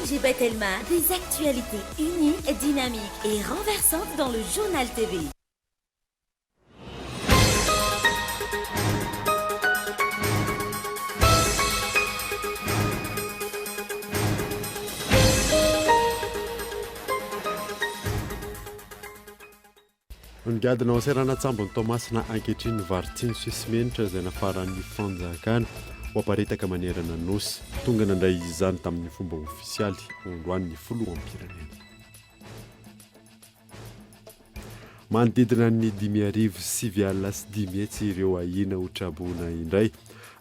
ONG Batelma, des actualités uniques, dynamiques et renversantes dans le Journal TV. Migadona ao seranan-tsambon'i Toamasina ankehitriny ny vary tsinjo sy simenitra izay nafaran'ny fanjakana ho aparitaka manerana ny Nosy. Tonga nandray izany tamin'ny fomba ofisialy androany ny filoham-pirenena. Manodidina ny 5 500 ireo ahiana ho traboina indray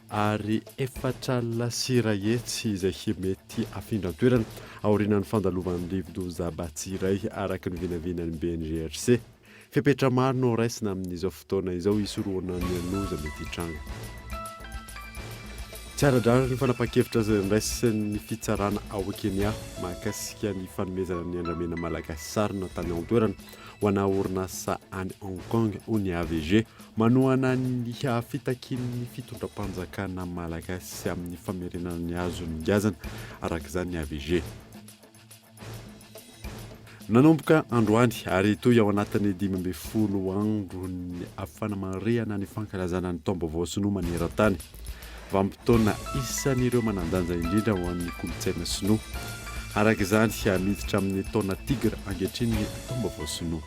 ary 140 izay mety hafindra an-toerana aorianan'ny fandalovan'ny rivodoza Batsirai araka ny vinavinan'ny BNGRC. Fepetra maro no raisina amin'izao fotoana izao hisorohana ny loza mety hitranga. Tsy ara-drariny ny fanapahan-kevitra izay noraisin'ny fitsarana ao Kenya mahakasika ny fanomezana ny andramena malagasy sarona tany an-toerana ho ana orinasa any Hong Kong, hoy ny AVG. Manohana ny fitakian'ny fitondram-panjakana malagasy amin'ny famerenana ny hazo ningazana, araka izany ny AVG. Nanomboka androany ary hitohy ao anatin'ny 15 andro ny fanamarihana ny fankalazana ny taom-baovao sinoa maneran-tany. Vanim-potoana isan'ireo manan-danja indrindra ho an'ny kolontsaina sinoa. Araka izany, miditra amin'ny taona tigre ankehitriny ny taom-baovao sinoa.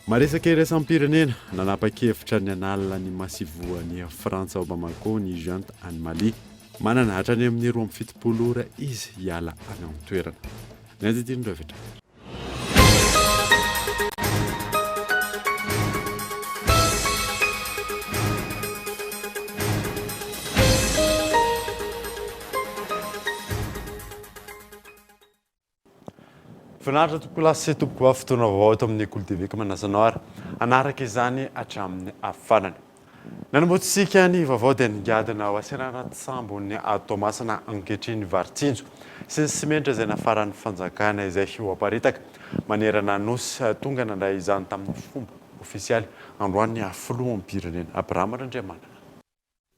Maresaka iraisam-pirenena, nanapa-kevitra ny hanala ny masivoan'i Frantsa ao Bamako ny junte any Mali. Manana hatrany amin'ny 72 ora izy hiala any an-toerana. Ny andinindin'ireo avy hatrany. Finaritra tompokolahy sy tompokovavy fotoana vaovao eto amin'ny Kolo TV ka manasa anao ary hanaraka izany hatramin'ny farany. Nanombohantsika ny vaovao dia nigadona ao seranan-tsambon'i Toamasina ankehitriny vary tsinjo sy ny simenitra izay nafaran'ny fanjakana izay ho aparitaka manerana ny Nosy. Tonga nandray izany tamin'ny fomba ofisialy androany ny filoham-pirenena Abraham Randriamanana.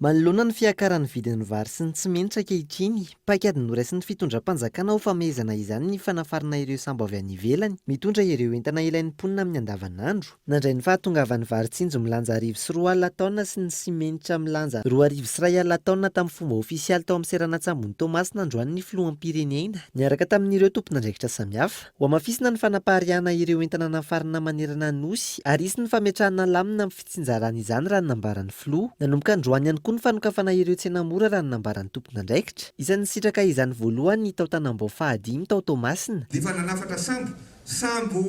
Manoloana ny fiakaran'ny vidin'ny vary sy ny simenitra ankehitriny, paikady noraisin'ny fitondram-panjakana ho famehezana izany ny fanafarana ireo sambo avy any ivelany mitondra ireo entana ilain'ny mponina amin'ny andavanandro. Nandray ny fahatongavan'ny vary tsinjo milanja 2100 taonina sy ny simenitra milanja 2100 taonina tamin'ny fomba ofisialy tao amin'ny seranan-tsambon'i Toamasina androany ny filoham-pirenena niaraka tamin'ireo tompon'andraikitra samihafa. Hohamafisina ny fanapariahana ireo entana nafarana manerana ny Nosy ary hisy ny fametrahana lamina amin'ny fitsinjarana izany raha ny nambaran'ny Filoha. Nanomboka androany ihany koa ny fanokafana ireo tsena mora raha ny nambaran'ny tompon'andraikitra. Isan'ny nisitraka izany voalohany ny tao Tanambao fahadimy tao Toamasina. Dia efa nanafatra sambo, sambo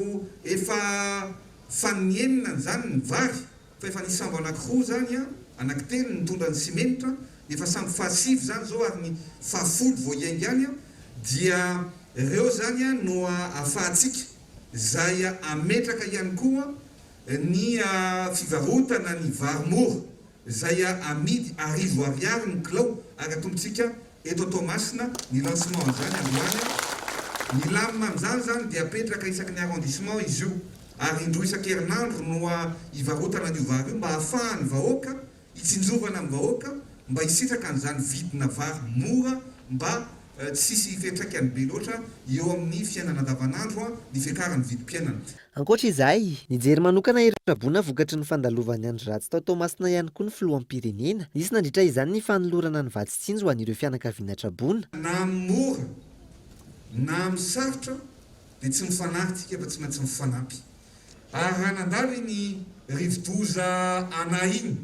efa faninenina izany ny vary, fa efa nisy sambo anankiroa izany an, anankitelo nitondra ny simenitra, efa sambo fahasivy izany izao ary ny fahafolo vao hiainga any an, dia ireo izany an no ahafahantsika izay hametraka ihany koa Ny fivarotana ny vary mora izay amidy 1000 ariary ny kilao ary atombotsika eto Toamasina ny lancement an'izany androany. Ny lamina amin'izany izany dia apetraka isaky ny arrondissement izy io ary indroa isan-kerinandro no hivarotana an'io vary io mba hahafahan'ny vahoaka Hitsinjovana ny vahoaka mba hisitraka an'izany vidina vary mora mba tsy hisy fiantraikany be loatra eo amin'ny fiainana andavanandro ny fiakaran'ny vidim-piainana. Ankoatra izay, nijery manokana ireo traboina vokatry ny fandalovan'ny andro ratsy tao Toamasina ihany koa ny filoham-pirenena. Nisy nandritra izany ny fanolorana ny vatsy tsinjo ho an'ireo fianakaviana traboina. Na amin'ny mora na amin'ny sarotra dia tsy mifanary tsika fa tsy maintsy mifanampy. Ary raha nandalo iny rivodoza Ana iny,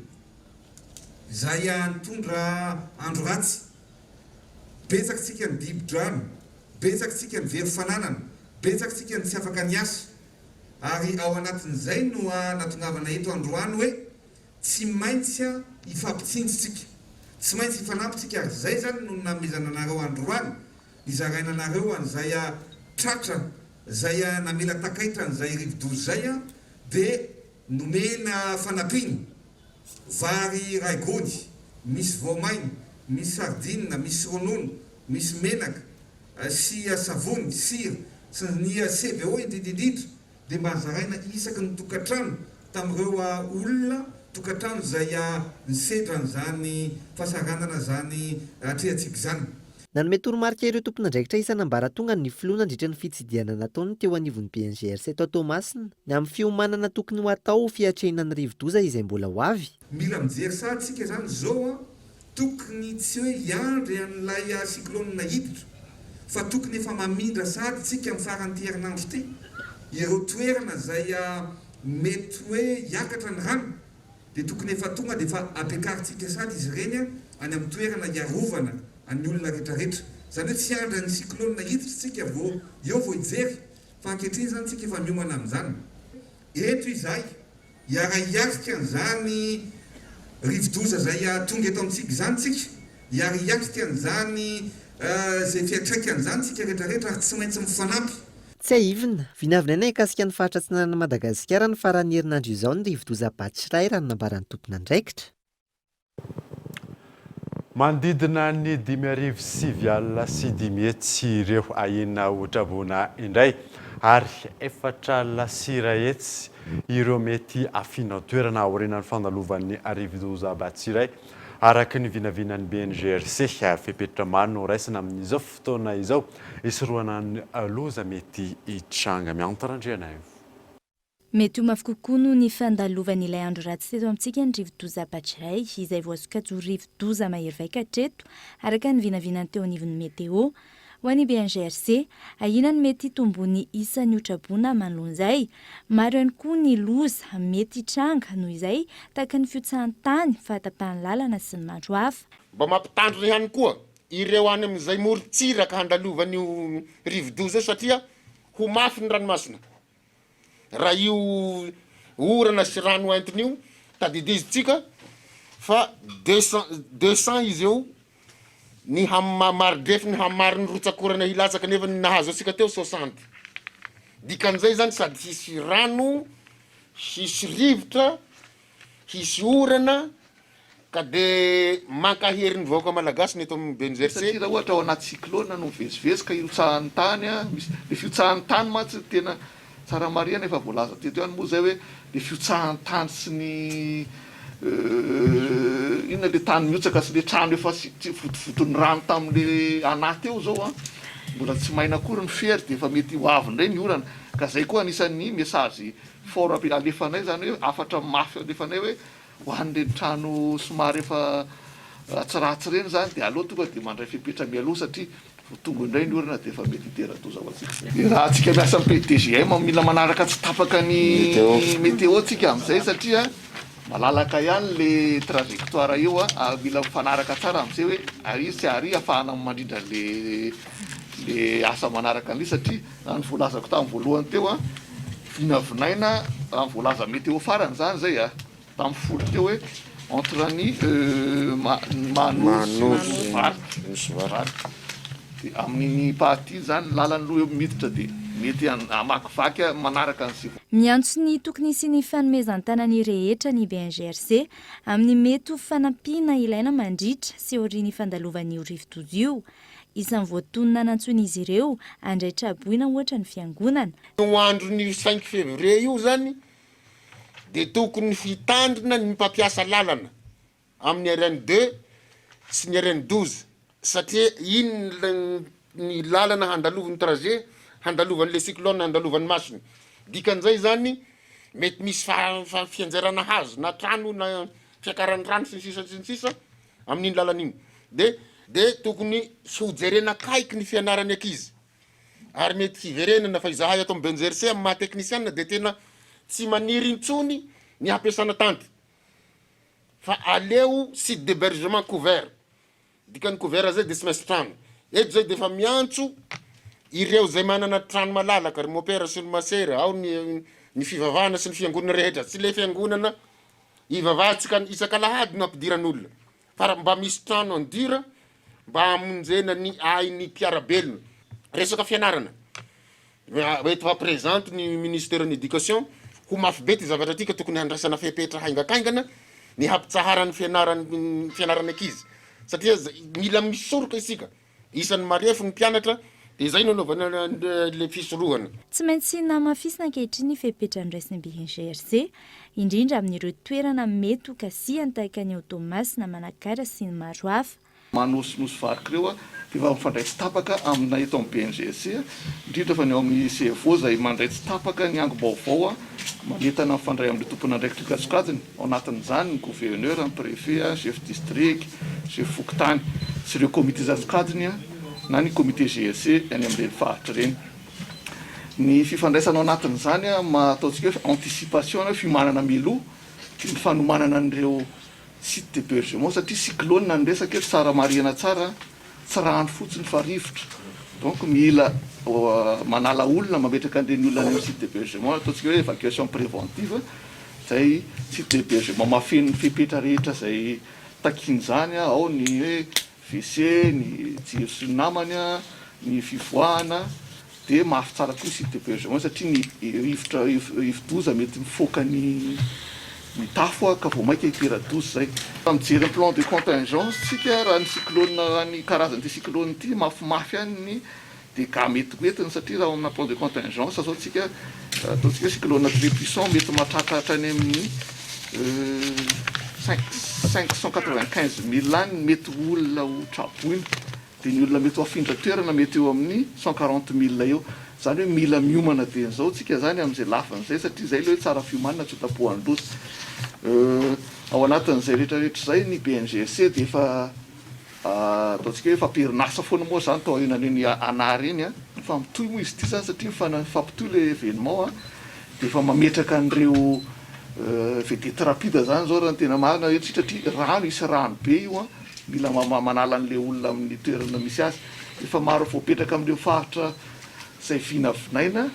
izay nitondra andro ratsy, betsaka tsika ny dibo-drano, betsaka tsika ny very fananana, betsaka tsika ny tsy afaka niasa. Ary ao anatin'izay no natongavana eto androany hoe tsy maintsy hifampitsinjo tsika, tsy maintsy hifanampy tsika ary izay izany no nanomezana anareo androany Nizaraina anareo an'izay tratra izay namela takaitra an'izay rivodoza izay dia nomena fanampiana, vary iray gony, misy voamaina, misy sardine, misy ronono, misy menaka sy savony, sira, sy ny CVO indrindra indrindra dia mba zaraina isaky ny tokantrano tamin'ireo olona tokantrano izay nisedra an'izany fahasahiranana izany atrehantsika izany. Nanome toromarika ireo tompon'andraikitra isan'ambaratongany ny filoha nandritra ny fitsidihana nataony teo anivon'ny BNGRC tao Toamasina, ny amin'ny fiomanana tokony ho atao ho fiatrehina ny rivodoza izay mbola ho avy. Mila mijery sahady tsika izany izao an, tokony tsy hoe hiandry an'ilay cyclone hiditra fa tokony efa mamindra sahady tsika amin'ny faran'ity herinandro ity ireo toerana izay mety hoe hiakatra ny rano dia tokony efa tonga dia efa ampiakarintsika sahady izy ireny any amin'ny toerana hiarovana an'ny olona rehetrarehetra. Izany hoe tsy hiandry an'ny cyclone hiditra tsika vao eo vao hijery fa ankehitriny izany tsika efa miomana amin'izany. Eto izahay Hiara-hiatrika an'izany rivodoza izay hahatonga eto amintsika izany tsika, hiara-hiatrika an'izany izay fiantraikan'izany tsika rehetrarehetra ary tsy maintsy mifanampy. Tsiahivina, vinavinaina hikasika ny faritra atsinanan'i Madagasikara ny faran'ny herinandro izao ny rivodoza Batsirai raha ny nambaran'ny tompon'andraikitra. Manodidina ny 595 ireo ahiana ho traboina indray ary 104 ireo mety hafindra toerana aorianan'ny fandalovan'ny rivodoza Batsirai, araka ny vinavinan'ny BNGRC. Fepetra maro no raisina amin'izao fotoana izao hisorohana ny loza mety hitranga. Miantso Randrianaivo. Mety ho mafy kokoa noho ny fandalovan'ilay andro ratsy teto amintsika ny rivodoza Batsirai, izay voasokajy ho rivodoza mahery vaika hatreto, araka ny vinavinan'ny teo anivon'ny Météo. Ho an'ny BNGRC, ahiana ny mety hitomboan'ny isan'ny hotraboina manoloana izay. Maro ihany koa ny loza mety hitranga noho izay, tahaka ny fihotsahan'ny tany, fahatapahan'ny lalana sy ny maro hafa. Mba mampitandrina ihany koa ireo any amin'izay morontsiraka handalovan'io rivodoza io satria ho mafy ny ranomasina. Raha io orana sy rano entiny io, tadidizitsika fa 200, 200 izy eo ny ham- maridrefiny hamarin'ny rotsak'orana hilatsaka nefa ny nahazo antsika teo 60. Dikan'izay zany sady hisy rano, hisy rivotra, hisy orana, Ka de mankahery ny vahoaka malagasy ny eto amin'ny BNGRC. Satria raha ohatra ao anaty cyclone no mivezivezy ka hirotsahan'ny tany, misy le fihotsahan'ny tany mantsy tena tsara marihana efa voalaza teto ihany moa zay hoe le fihotsahan'ny tany sy ny inona le tany mihotsaka sy le trano efa tsy votovoton'ny rano tamin'le ana teo zao an, mbola tsy maina akory ny fery de efa mety ho avy indray ny orana, ka zay koa anisan'ny message fort alefanay zany hoe hafatra mafy alefanay hoe Ho an'ireny trano somary efa ratsiratsy ireny izany dia aleo tonga dia mandray fepetra mialoha satria vao tonga indray ny orana dia efa mety hitera-doza ho antsika. Raha antsika miasa amin'ny PDGM mila manaraka tsy tapaka ny météo tsika amin'izay satria malalaka ihany le trajectoire eo ary mila mifanaraka tsara amin'izay hoe ary sy ary ahafahana mandrindra le le asa manaraka an'ilay satria raha ny voalazako tamin'ny voalohany teo an, vinavinaina raha ny voalaza météo farany izany izay an, tamin'ny folo teo hoe entre ny Mahanoro sy Nosy Varika, dia amin'iny partie iny izany ny lalana aloha eo miditra dia mety hamakivaky manaraka an'izay. Miantso ny tokony hisian'ny fanomezan-tanan'ny rehetra ny BNGRC amin'ny mety ho fanampiana ilaina mandritra sy aorian'ny fandalovan'io rivodoza io. Isan'ny voatonona nantsoin'izy ireo handray traboina ohatra ny fiangonana. Io andron'io cinq février io zany dia tokony hitandrina ny mpampiasa lalana amin'ny RN deux sy ny RN 12 satria iny ny lalana handalovan'ny trajet handalovan'le cyclone handalovan'ny masony dikan'izay zany mety misy fianjerana hazo na trano na fiakaran'ny rano sy ny sisa sy ny sisa amin'iny lalana iny de de tokony ho jerena akaiky ny fianaran'ny ankizy ary mety hiverenana fa izahay ato amin'ny BNGRC amin'ny maha teknisiana dia tena tsy maniry intsony ny hampiasana tente fa aleo site d'hebergement couvert dikan'ny couvert zay dia tsy maintsy trano eto zay dia efa miantso ireo izay manana trano malalaka ry mopera sy ny masera ao ny ny fivavahana sy ny fiangonana rehetra tsy le fiangonana Ivavahantsika isak'alahady no ampidiran'olona fa raha mba misy trano en dur mba hamonjena ny ain'ny mpiara-belona. Resaka fianarana, eto à présente ny ministère ny éducation, ho mafy be ty zavatra ty ka tokony handraisana fepetra haingakaingana ny hampitsaharan'ny fianaran'ny fianaran'ny ankizy satria mila misoroka isika. Isan'ny marefo ny mpianatra dia izay no anaovana ilay fisorohana. Tsy maintsy namafisina ankehitriny ny fepetra noraisin'ny BNGRC, indrindra amin'ireo toerana mety ho kasihany tahaka ny ao Toamasina, Manakara sy ny maro hafa. Manosy nosy varika ireo a! dia efa mifandray tsy tapaka amina eto amin'ny BNGRC, indrindra fa ny ao amin'ny CFO izay mandray tsy tapaka ny angom-baovao manentana mifandray amin'ireo tompon'andraikitra isan-tsokajiny, ao anatin'izany ny gouverneur, ny préfet, chef district, chef fokontany sy ireo comité isan-tsokajiny na ny comité GRC any amin'ireny faritra ireny. Ny fifandraisana ao anatin'izany maha ataontsika hoe anticipation na hoe fiomanana mialoha dia ny fanomanana an'ireo Site d'hebergement satria cyclone ny resaka eto tsara marihana tsara tsy rano fotsiny fa rivotra donc mila manala olona mametraka an'ireny olona any amin'ny site d'hebergement ataontsika hoe évacuation préventive zay site d'hebergement mahafeno ny fepetra rehetra zay takian'izany ao ny hoe WC ny jiro sy ny namany ny fivoahana Dia mafy tsara koa site d'hebergement satria ny rivotra rivodoza mety mifoaka ny ny tafo ka vao maika hitera-doza izay. Raha mijery ny plan de contingence tsika raha ny cyclone raha ny karazan'ity cyclone ity mafimafy ihany ny dégâts mety ho entiny satria raha ao amina plan de contingence zao tsika ataontsika hoe cyclone très puissant mety mahatratra hatrany amin'ny 5 595 mille any ny mety ho olona ho traboina. Dia ny olona mety ho afindra toerana mety eo amin'ny 140 mille eo. Izany hoe mila miomana dieny izao tsika izany amin'izay lafiny izay satria izay ilay hoe tsara fiomanana tsy ho tapohan'ny loza. Ao anatin'izay rehetra rehetra izay ny BNGRC dia efa ataontsika hoe efa am-perinasa foana moa izany tao aorianan'iny ANAR iny an. Fa mitohy moa izy ity izany satria mifampitohy ilay événement an. Dia efa mametraka an'ireo vedette rapide izany izao raha ny tena marina hoe satria rano, hisy rano be io an. Mila manala an'ilay olona amin'ny toerana misy azy. Efa maro voapetraka amin'ireo faritra izay vinavinaina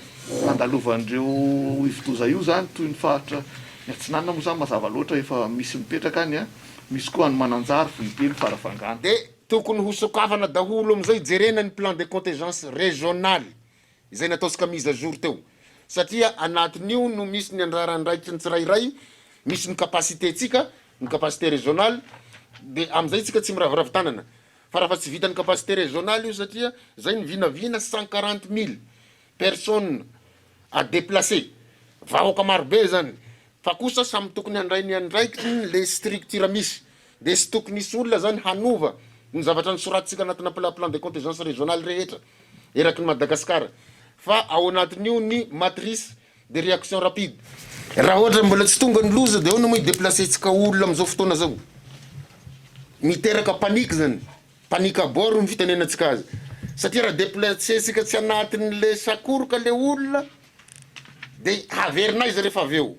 handalovan'ireo rivodoza io izany, toy ny faritra ny Atsinanana moa izany mazava loatra efa misy mipetraka any, misy koa any Mananjary, Vohipeno, Farafangana. Dia tokony ho sokafana daholo amin'izay jerena ny plan de contingence régional izay nataontsika mise à jour teo satria anatin'io no misy ny anjara andraikitry ny tsirairay, misy ny capacité-tsika, ny capacité régionale, de amin'izay tsika tsy miraviravy tanana fa raha fa tsy vitan'ny capacité régionale io satria zay ny vinavina 140 mille personnes à déplacer, vahoaka marobe zany fa kosa samy tokony handray ny andraikitry le structure misy de sy tokony hisy olona zany hanova ny zavatra nosoratintsika anatina plan de contingence régionale rehetra eraky ny Madagasikara fa ao anatin'io ny matrice de réaction rapide. Raha ohatra mbola tsy tonga ny loza de ahoana moa hi-déplacer-tsika olona amin'izao fotoana zao? Miteraka panique zany, panique à bord ny fitenenantsika azy satria raha déplacer-tsika tsy anatin'le sakoroka le olona de haverina aiza rehefa avy eo?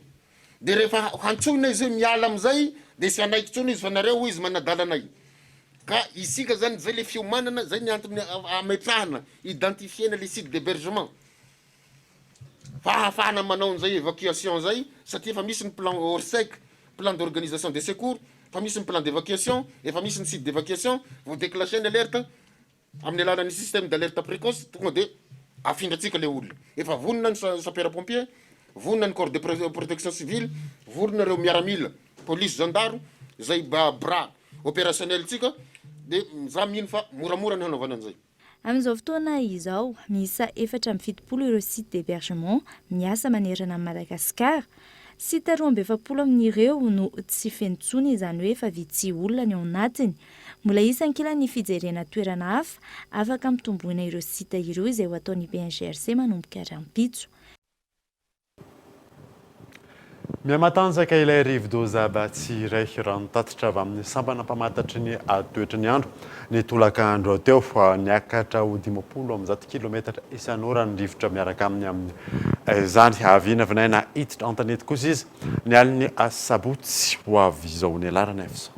De rehefa hantsoina izy hoe miala amizay de tsy hanaiky intsony izy fa nareo hoy izy manadala anay. Ka isika zany zay le fiomanana zay ny antony ametrahana identifier-na le site d'hebergement fa ahafahana manao an'izay évacuation zay satria efa misy ny plan Orsec, plan d'organisation des secours, efa misy ny plan d'évacuation, efa misy ny site d'évacuation, vao déclencher ny alerte amin'ny alalan'ny système d'alerte précoce tonga de afindrantsika le olona. Efa vonona ny sapeur pompier, vonona ny corps de protection civile, vonona ireo miaramila, police, gendarme, zay bras opérationnel tsika de za mino fa moramora ny hanaovana an'izay. Amin'izao fotoana izao, miisa 74 ireo sites d'hébergement miasa manerana an'i Madagasikara. Site 42 amin'ireo no tsy feno intsony, izany hoe efa vitsy olona ny ao anatiny. Mbola hisy ankilany ny fijerena toerana hafa afaka ampitomboina ireo site ireo izay ho ataon'ny BNGRC manomboka rahampitso. Mihamatanjaka ilay rivodoza Batsirai, raha ny tatitra avy amin'ny sampana mpamantatry ny toetry ny andro ny tolakandro teo. Niakatra ho 150 kilometatra isan'ora ny rivotra miaraka aminy amin'izany. Vinavinaina hiditra an-tanety kosa izy ny alin'ny sabotsy ho avy izao. Ny alarana Efsa.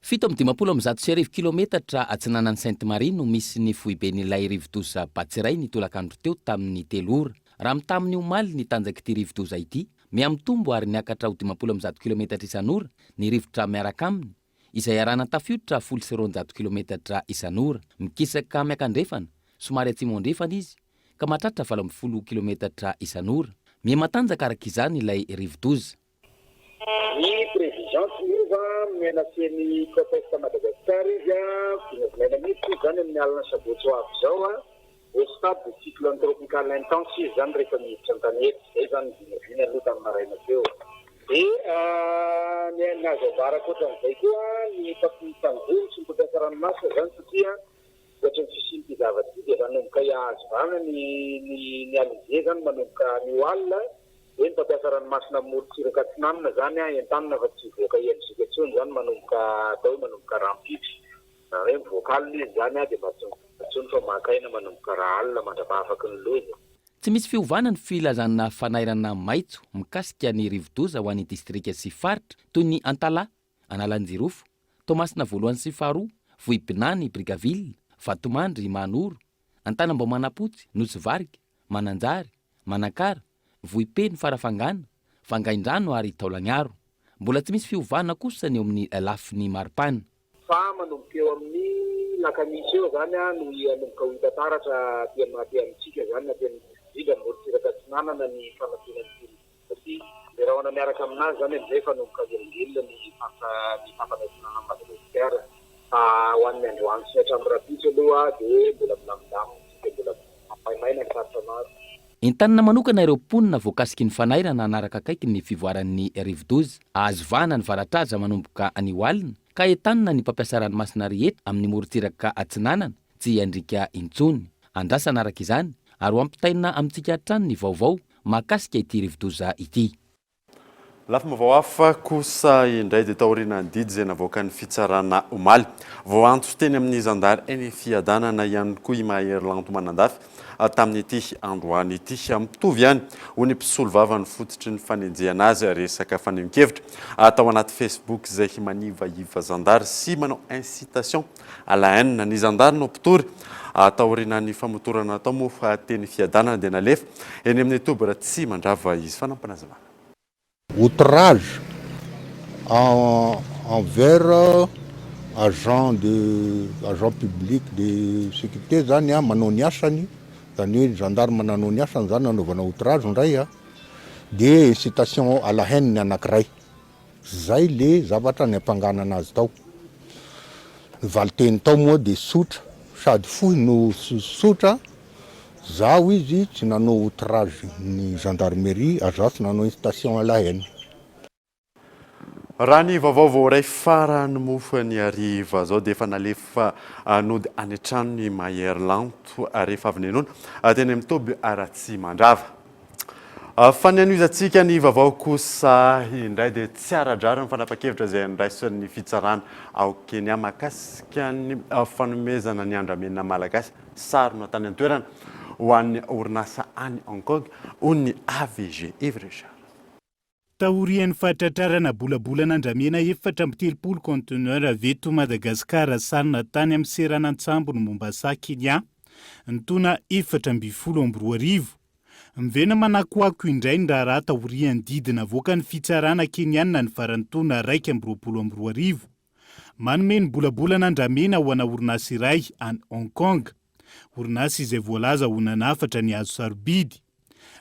157 kilometatra atsinanan'i Sainte Marie no misy ny foiben'ilay rivodoza Batsirai ny tolakandro teo tamin'ny 3 ora. Raha mitaha amin'ny omaly ny tanjak'ity rivodoza ity, mihamitombo ary niakatra ho 150 kilometatra isan'ora ny rivotra miaraka aminy, izay arahana tafiotra 210 kilometatra isan'ora. Mikisaka miakandrefana, somary atsimo andrefana izy, ka mahatratra 18 kilometatra isan'ora. Mihamatanjaka araka izany ilay rivodoza. Ny prévision tsy miova, mi-menacer ny côte est Madagascar izy, vinavinaina miditra izy zany amin'ny alina sabotsy ho avy izao, au stade de cyclone tropical intense izy zany rehefa miditra an-tanety, zay zany ny vinavina aloha tamin'ny maraina teo. Dia ny ny azo ambara ankoatran'izay koa ny mpamboly sy ny mpampiasa ranomasina zany satria. Vokatry ny fisian'ity zavatra ity dia nanomboka hihazo vahana ny ny ny alizé izany manomboka anio alina. Dia ny mpampiasa ranomasina amin'ny morontsiraka atsinanana izany entanina fa tsy hivoaka hiandriaka intsony izany manomboka atao hoe manomboka rahampitso. Izany hoe mivoaka alina izy izany dia mba tsy mivoaka intsony fa maka aina manomboka rahalina mandra-pahafaky ny loza. Tsy misy fiovana ny filazana fanairana maitso mikasika ny rivodoza ho an'ny distrika sy faritra toy ny Antalaha, Analanjirofo, Toamasina voalohany sy faharoa, Vohipinany, Brickaville, Vatomandry, Mahanoro, Antanambao Manampotsy, Nosy Varika, Mananjary, Manakara, Vohipeno, Farafangana, Vangaindrano ary Taolagnaro. Mbola tsy misy fiovana kosa ny eo amin'ny lafiny maripana. Fa manomboka eo amin'ny lakamisy eo izany no hanomboka ho hita taratra aty aty amintsika izany na aty indrindra amin'ny morontsiraka atsinanana ny fanantonan'ity rivodoza ity. Ny rahona miaraka aminazy izany amin'izay efa hanomboka hanelingelina ny faritra ny tapany atsinanan'i Madagasikara. Fa ho an'ny androany sy ny hatramin'ny rahampitso aloha dia mbola milamindamina tsy dia mbola maimaina ny faritra maro. Entanina manokana ireo mponina voakasiky ny fanairana hanaraka akaiky ny fivoaran'ny rivodoza. Azo vahana ny varatraza manomboka anio alina ka entanina ny mpampiasa ranomasina rehetra amin'ny morontsiraka atsinanana tsy hiandriaka intsony. Andrasana araka izany ary ho ampitaina amintsika hatrany ny vaovao mahakasika ity rivodoza ity. Lafim-baovao hafa kosa indray dia taorian'ny didy izay navoakan'ny fitsarana omaly. Voaantso teny amin'ny zandary eny Fiadanana ihany koa i Mahery Lanto Manandafy tamin'ity androany ity. Mitovy ihany, hoy ny mpisolovava ny fototry ny fanenjehana azy, resaka fanehoan-kevitra tao anaty Facebook izay manivaiva zandary sy manao incitation à la haine. Ny zandary no mpitory. Taorian'ny famotorana natao moa teny Fiadanana dia nalefa eny amin'ny toby Ratsimandrava izy. Fanampinazavana. Outrage envers agent de agent public de sécurité zany an, manao ny asany, zany hoe ny gendarme nanao ny asany zany nanaovana outrage indray an, de incitation à la haine ny anakiray. Zay le zavatra niampanganana azy tao. Ny valinteny tao moa de tsotra sady fohy no tsotra, zaho izy tsy nanao outrage ny gendarmerie ary zaho tsy nanao incitation à la haine. Raha ny vaovao voaray farany moa ny hariva izao dia efa nalefa nody any an-tranony i Mahery Lanto rehefa avy nenoina teny amin'ny toby Ratsimandrava. Fa ny hanohizantsika ny vaovao kosa indray dia tsy ara-drariny ny fanapan-kevitra izay andraisan'ny fitsarana ao Kenya mahakasika ny fanomezana ny andramena malagasy sarona tany an-toerana ho an'ny orinasa any Hong Kong, hoy ny AVG Yves Richard. Taorian'ny fahatratrarana bolabolan'andramena 34 conteneurs avy eto Madagasikara sarona tany amin'ny seranan-tsambon'i Mombasa, Kenya, ny taona 2014, Miverina manakoako indray ny raharaha taorian'ny didy navoakan'ny fitsarana Keniana ny faran'ny taona 2021, manome ny bolabolan'andramena ho ana orinasa iray any Hong Kong, orinasa izay voalaza ho nanafatra ny hazo sarobidy.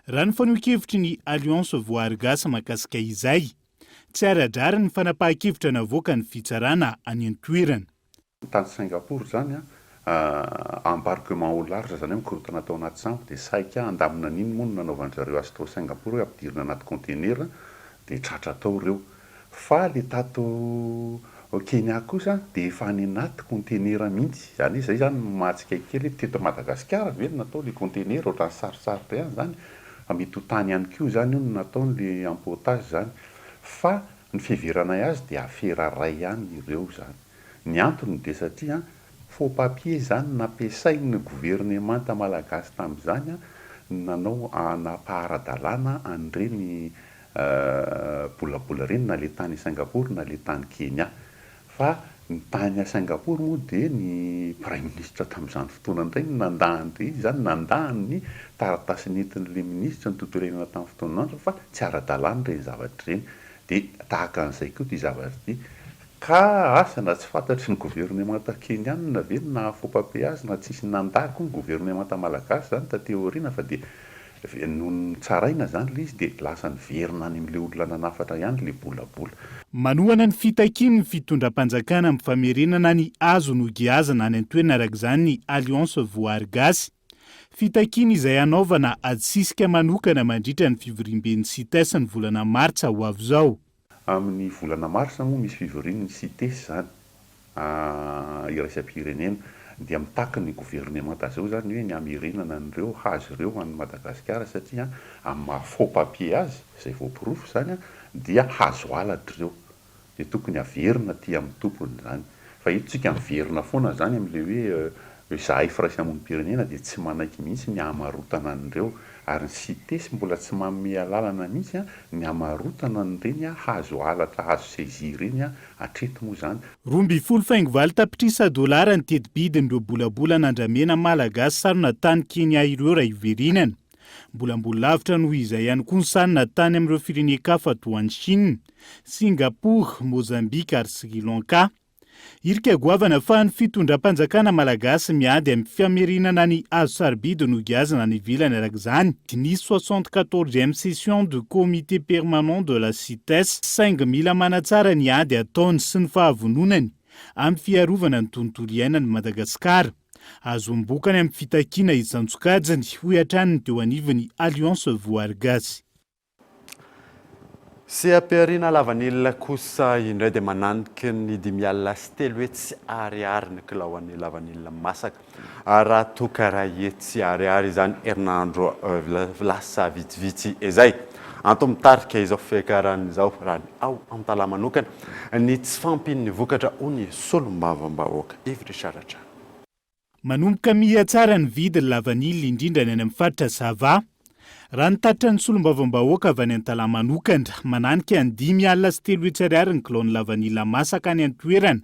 Raha ny fanehoan-kevitry ny Alliance Voahary Gasy mahakasika izay, tsy ara-drariny ny fanapahan-kevitra navoakan'ny fitsarana any an-toerana. Tany Singapour izany an, embarquement au large izany hoe mikorontana tao anaty sambo dia saika handamina an'iny moa no nanaovan-dry zareo azy tao Singapour hoe ampidirina anaty container dia tratra tao ireo. Fa ilay tato Kenya kosa dia efa any anaty container mihitsy. Izany hoe izay izany no mahatsikaiky kely hoe teto Madagasikara ve no natao ilay container, ohatran'ny sarotsarotra ihany izany fa mety ho tany ihany koa izany io no nataony ilay empotage izany. Fa ny fiheveranay azy dia afera iray ihany ireo izany. Ny antony dia satria faux papier izany nampiasain'ny governemanta malagasy tamin'izany nanao nampaha-ara-dalàna an'ireny bolabola ireny na ilay tany Singapour na ilay tany Kenya. Fa ny tany Singapour moa dia ny praiminisitra tamin'izany fotoana indray no nandà an'ilay izy izany, nandà ny taratasy nentin'ilay minisitra ny tontolo iainana tamin'ny fotoan'androny fa tsy ara-dalàna ireny zavatra ireny. Dia tahaka an'izay koa ity zavatra ity. Ka asa na tsy fantatry ny governemanta Kenyanina ve ny naha faux papier azy na tsisy nandà koa ny governemanta malagasy izany taty aoriana fa dia nony notsaraina izany ilay izy dia lasa niverina any amin'ilay olona nanafatra ihany ilay bolabola. Manohana ny fitakian'ny fitondram-panjakana amin'ny famerenana ny hazo nogiazana any an-toerana araka izany ny Alliance Voahary Gasy. Fitakiana izay hanaovana adisisika manokana mandritra ny fivoriamben'ny Cites ny volana martsa ho avy izao. Amin'ny volana marsa moa misy fivorian'ny Cites izany, iraisam-pirenena. Dia mitaky ny governemanta zao zany hoe ny hamerenana an'ireo hazo ireo any Madagasikara satria amin'ny maha faux papier azy, izay voaporofo izany dia hazo halatra ireo. Dia tokony haverina aty amin'ny tompony izany. Fa eto tsika miverina foana izany amin'ilay hoe izahay firaisamonim-pirenena dia tsy manaiky mihitsy ny hamarotana an'ireo. Ary ny CITES mbola tsy manome alalana mihitsy ny hamarotana an'ireny hazo halatra hazo saisie ireny hatreto moa izany. 12 faingo 8 tapitrisa dolara ny teti-bidin'ireo bolabolan'andramena malagasy sarona tany Kenya ireo raha hiverenana. Mbola ambony lavitra noho izay ihany koa ny sarona tany amin'ireo firenen-kafa toa an'i Chine, Singapour, Mozambique ary Sri Lanka. Hirika goavana fa ny fitondram-panjakana malagasy miady amin'ny famerenana ny hazo sarobidy nogiazana any ivelany araka izany ny soixante-quatorzième session du comité permanent de la CITES saingy mila manatsara ny ady ataony sy ny fahavononany amin'ny fiarovana ny tontolo iainan'i Madagasikara. Ahazoam-bokany amin'ny fitakiana isan-tsokajiny, hoy hatrany ny teo anivon'ny Alliance Voary Gasy. Seha-pihariana lavanila kosa indray dia mananiky ny 305 ariary ny kilaon'ny lavanila masaka raha toa ka 100 ariary izany herinandro lasa vitsivitsy izay. Antony mitarika izao fiakarana izao raha ny ao Antalaha manokana ny tsy fahampian'ny vokatra hoy ny solombavambahoaka Yves Richard hatrany. Manomboka miha tsara ny vidin'ny lavanila indrindra ny any amin'ny faritra Sava. Raha ny tatitra ny solombavambahoaka avy any Antalaha manokana, mananika ny 305 ariary ny kilaon'ny lavanila masaka any an-toerana,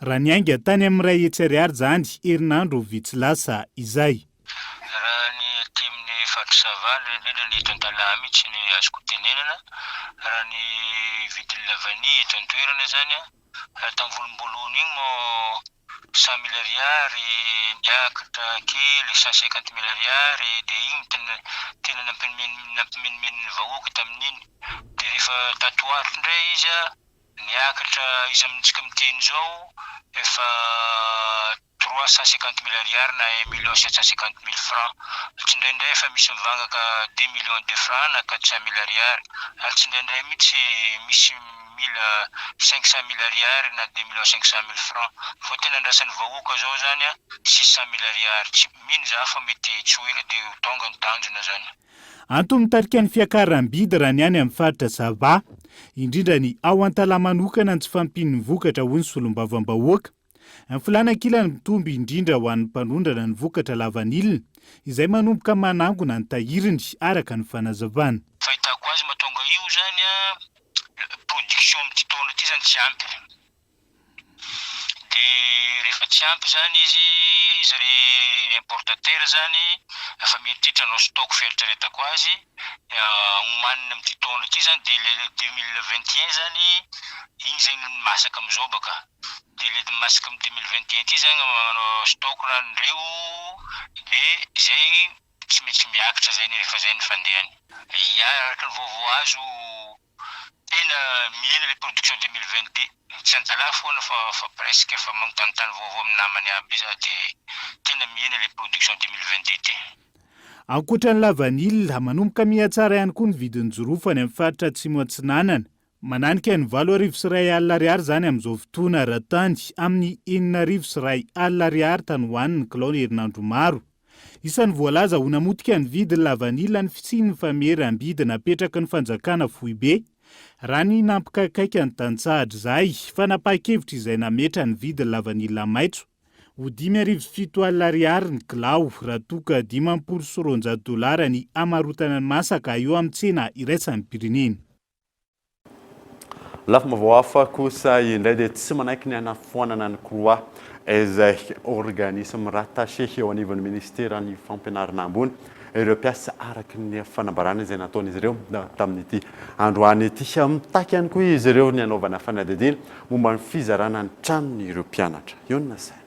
raha niainga tany amin'ny 100 ariary izany herinandro vitsy lasa izay. Raha ny aty amin'ny faritra Sava, indrindra ny eto Antalaha mihitsy no azoko tenenana, raha ny vidin'ny lavanila eto an-toerana izany, Raha tamin'ny volomboalohany iny moa 100 mille ariary, niakatra kely 150 mille ariary, dia iny no tena tena nampimenomenon'ny vahoaka tamin'iny. Dia rehefa tato ho ato indray izy an, niakatra izy amintsika miteny izao efa 350 mille ariary na 1 million 750 mille francs. Tsindraindray efa misy mivangaka 2 millions de francs na 400 mille ariary ary tsindraindray mihitsy misy mila 500 mille ariary na 2 millions 500 mille francs. Fa tena andrasan'ny vahoaka zao zany an 600 mille ariary. Tsy mino za fa mety tsy ho ela dia ho tonga ny tanjona zany. Antony mitarika ny fiakaram-bidy raha ny any amin'ny faritra Sava, indrindra ny ao Antalaha manokana ny tsy fahampian'ny vokatra hoy ny solombavambahoaka. Ny filàna ankilany mitombo indrindra ho an'ny mpanondrana ny vokatra lavanila izay manomboka manangona ny tahiriny, araka ny fanazavana. Fahitako azy mahatonga io zany an, production amin'ity taona ity zany tsy ampy, de rehefa tsy ampy zany izy, zare importateur zany efa mieritreritra hanao stock fieritreretako azy, homanina amin'ity taona ity zany, de le 2021 zany iny zany no masaka amin'izao baka. De le masque am 2021 ty zany manao stock rano reo de zay tsy maintsy miakatra zay rehefa zay ny fandehany. Ya araka ny vaovao azo tena mihena le production 2022 tsy antalaha foana fa fa presque efa magnontanintany vaovao amin'ny namany aby za de tena mihena le production 2022 ty. Ankoatra ny lavanila, manomboka mihatsara ihany koa ny vidin'ny jirofo any amin'ny faritra Atsimo Atsinanana. Mananika ny 8100 ariary izany amin'izao fotoana raha tany amin'ny 6100 ariary tany ho any ny kilao ny herinandro maro. Isan'ny voalaza ho namotika ny vidin'ny lavanila ny fisian'ny fameram-bidy napetraky ny fanjakana foibe raha ny nampikaikaika ny tantsaha hatrizay, fanapahan-kevitra izay nametra ny vidin'ny lavanila maitso ho 7700 ariary ny kilao raha toa ka 250 dolara ny hamarotana ny masaka eo amin'ny tsena iraisam-pirenena. Lafim-baovao hafa kosa indray dia tsy manaiky ny hanafoanana ny CROUA izay organisme rattaché eo anivon'ny ministeran'ny fampianarana ambony ireo mpiasa araka ny fanambarana izay nataon'izy ireo tamin'ity androany ity. Mitaky ihany koa izy ireo ny hanaovana fanadihadiana momba ny fizarana ny tranon'ireo mpianatra. Eo no nasaina.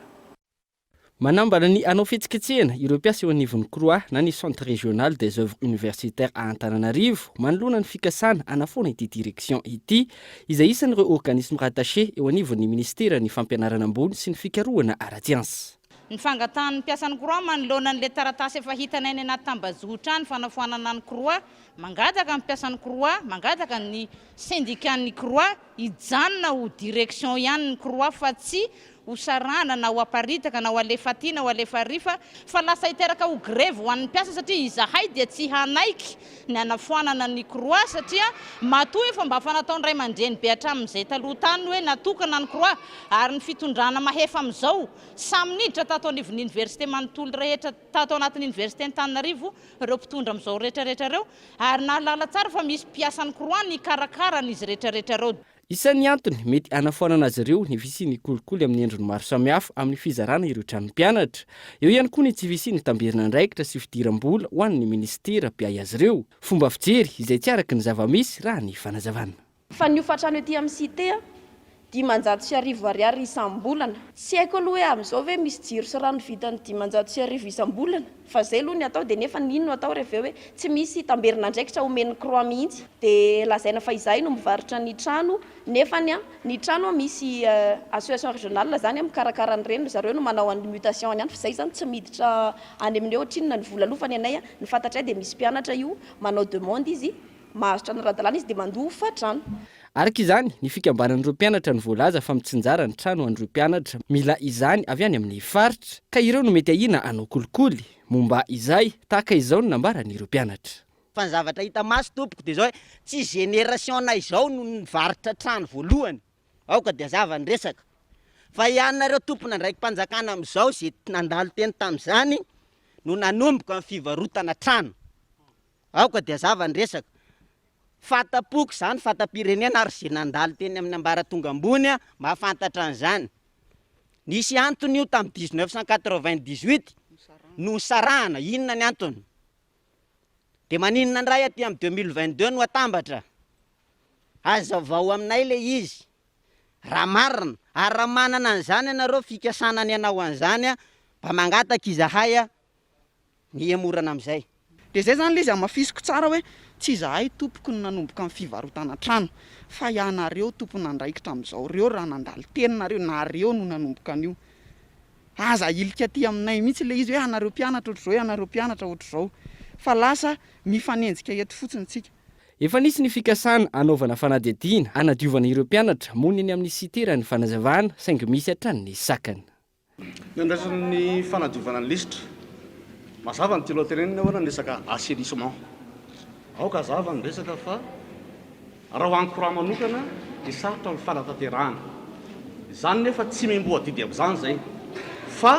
Manambara ny hanao fihetsiketsehana ireo mpiasa eo anivon'ny CROUA na ny Centre Régional des Oeuvres Universitaires à Antananarivo manoloana ny fikasana hanafoana ity direction ity izay isan'ireo organisme rattaché eo anivon'ny ministeran'ny fampianarana ambony sy ny fikarohana ara-tsiansa. Ny fangatahan'ny mpiasan'ny CROUA manoloana an'ilay taratasy efa hitanay any anaty tambajotra any fanafoanana ny CROUA, mangataka ny mpiasan'ny CROUA, mangataka ny syndicat-n'ny CROUA hijanona ho direction ihany ny CROUA fa tsy. ho sarahana na ho aparitaka na ho alefa aty na ho alefa ary fa fa lasa hiteraka ho grevy ho an'ny mpiasa satria izahay dia tsy hanaiky ny hanafoanana ny croix satria matoa efa mba fanataon'ny ray aman-dreny be hatramin'izay taloha tany hoe natokana ny croix ary ny fitondrana mahefa amin'izao samy niditra tato anivon'ny université manontolo rehetra tato anatin'ny université Antananarivo ireo mpitondra amin'izao rehetra rehetra ireo ary nahalala tsara fa misy mpiasan'ny croix nikarakara an'izy rehetra rehetra ireo. Isan'ny antony mety hanafoanana azy ireo ny fisian'ny kolikoly amin'ny endriny maro samihafa amin'ny fizarana ireo tranon'ny mpianatra. Eo ihany koa ny tsy fisian'ny tamberin'andraikitra sy fidiram-bola ho an'ny minisitera mpiahy azy ireo. Fomba fijery izay tsy araka ny zava-misy raha ny fanazavana. Fa ny hofantrano ety amin'ny cité a, 1500 ariary isam-bolana. Tsy haiko aloha hoe amin'izao ve misy jiro sy rano vitan'ny 1500 isam-bolana. Fa zay aloha ny atao dia nefa ny no atao rehefa avy eo hoe tsy misy tamberin'andraikitra omen'ny croix mihitsy dia lazaina fa izahay no mivarotra ny trano nefany an ny trano an misy association régionale zany an mikarakara an'ireny ry zareo no manao an'ny mutation any any fa zay zany tsy miditra any amin'ny hoe ohatrinona ny vola aloha fa ny anay an ny fantatray dia misy mpianatra io manao demande izy mahazo trano ara-dalàna izy dia mandoa hofantrano. Araka izany, ny fikambanan'ireo mpianatra no voalaza fa mitsinjara ny trano ho an'ireo mpianatra mila izany avy any amin'ny faritra, ka ireo no mety ahiana hanao kolikoly. Momba izay, tahaka izao ny nambaran'ireo mpianatra. Fa ny zavatra hita maso tompoko dia izao hoe tsy génération-nay izao no nivarotra trano voalohany, aoka dia hazava ny resaka, fa ianareo tompon'andraiki-panjakana amin'izao izay nandalo teny tamin'izany no nanomboka ny fivarotana trano. Aoka dia hazava ny resaka. Fata-poko izany, fata-pirenena ary izay nandalo teny amin'ny ambaratonga ambony mahafantatra an'izany. Nisy antony io tamin'ny 1998 nosarahana, inona ny antony? Dia maninona indray aty amin'ny 2022 no atambatra? Hazavao aminay ilay izy raha marina, ary raha manana an'izany ianareo fikasana ny hanao an'izany, mba mangataka izahay ny hihemorana amin'izay. Dia izay izany ilay izy hamafisiko tsara hoe tsy izahay tompoko no nanomboka ny fivarotana trano fa ianareo tompon'andraikitra amin'izao ireo raha nandalo teny nareo, nareo no nanomboka an'io. Aza ahilika aty aminay mihitsy ilay izy hoe ianareo mpianatra ohatr'izao, ianareo mpianatra ohatr'izao fa lasa mifanenjika eto fotsiny tsika. Efa nisy ny fikasana hanaovana fanadihadiana hanadiovana ireo mpianatra monina eny amin'ny cité raha ny fanazavana saingy misy hatrany ny sakana. Ny andraisan'ny fanadiovana ny lisitra. Mazava ny tianao tenenina ahoana ny resaka assainissement. Aoka hazava ny resaka fa raha ho an'ny courant manokana dia sarotra ny fanatanterahana. Izany nefa tsy miamboho adidy amin'izany izay fa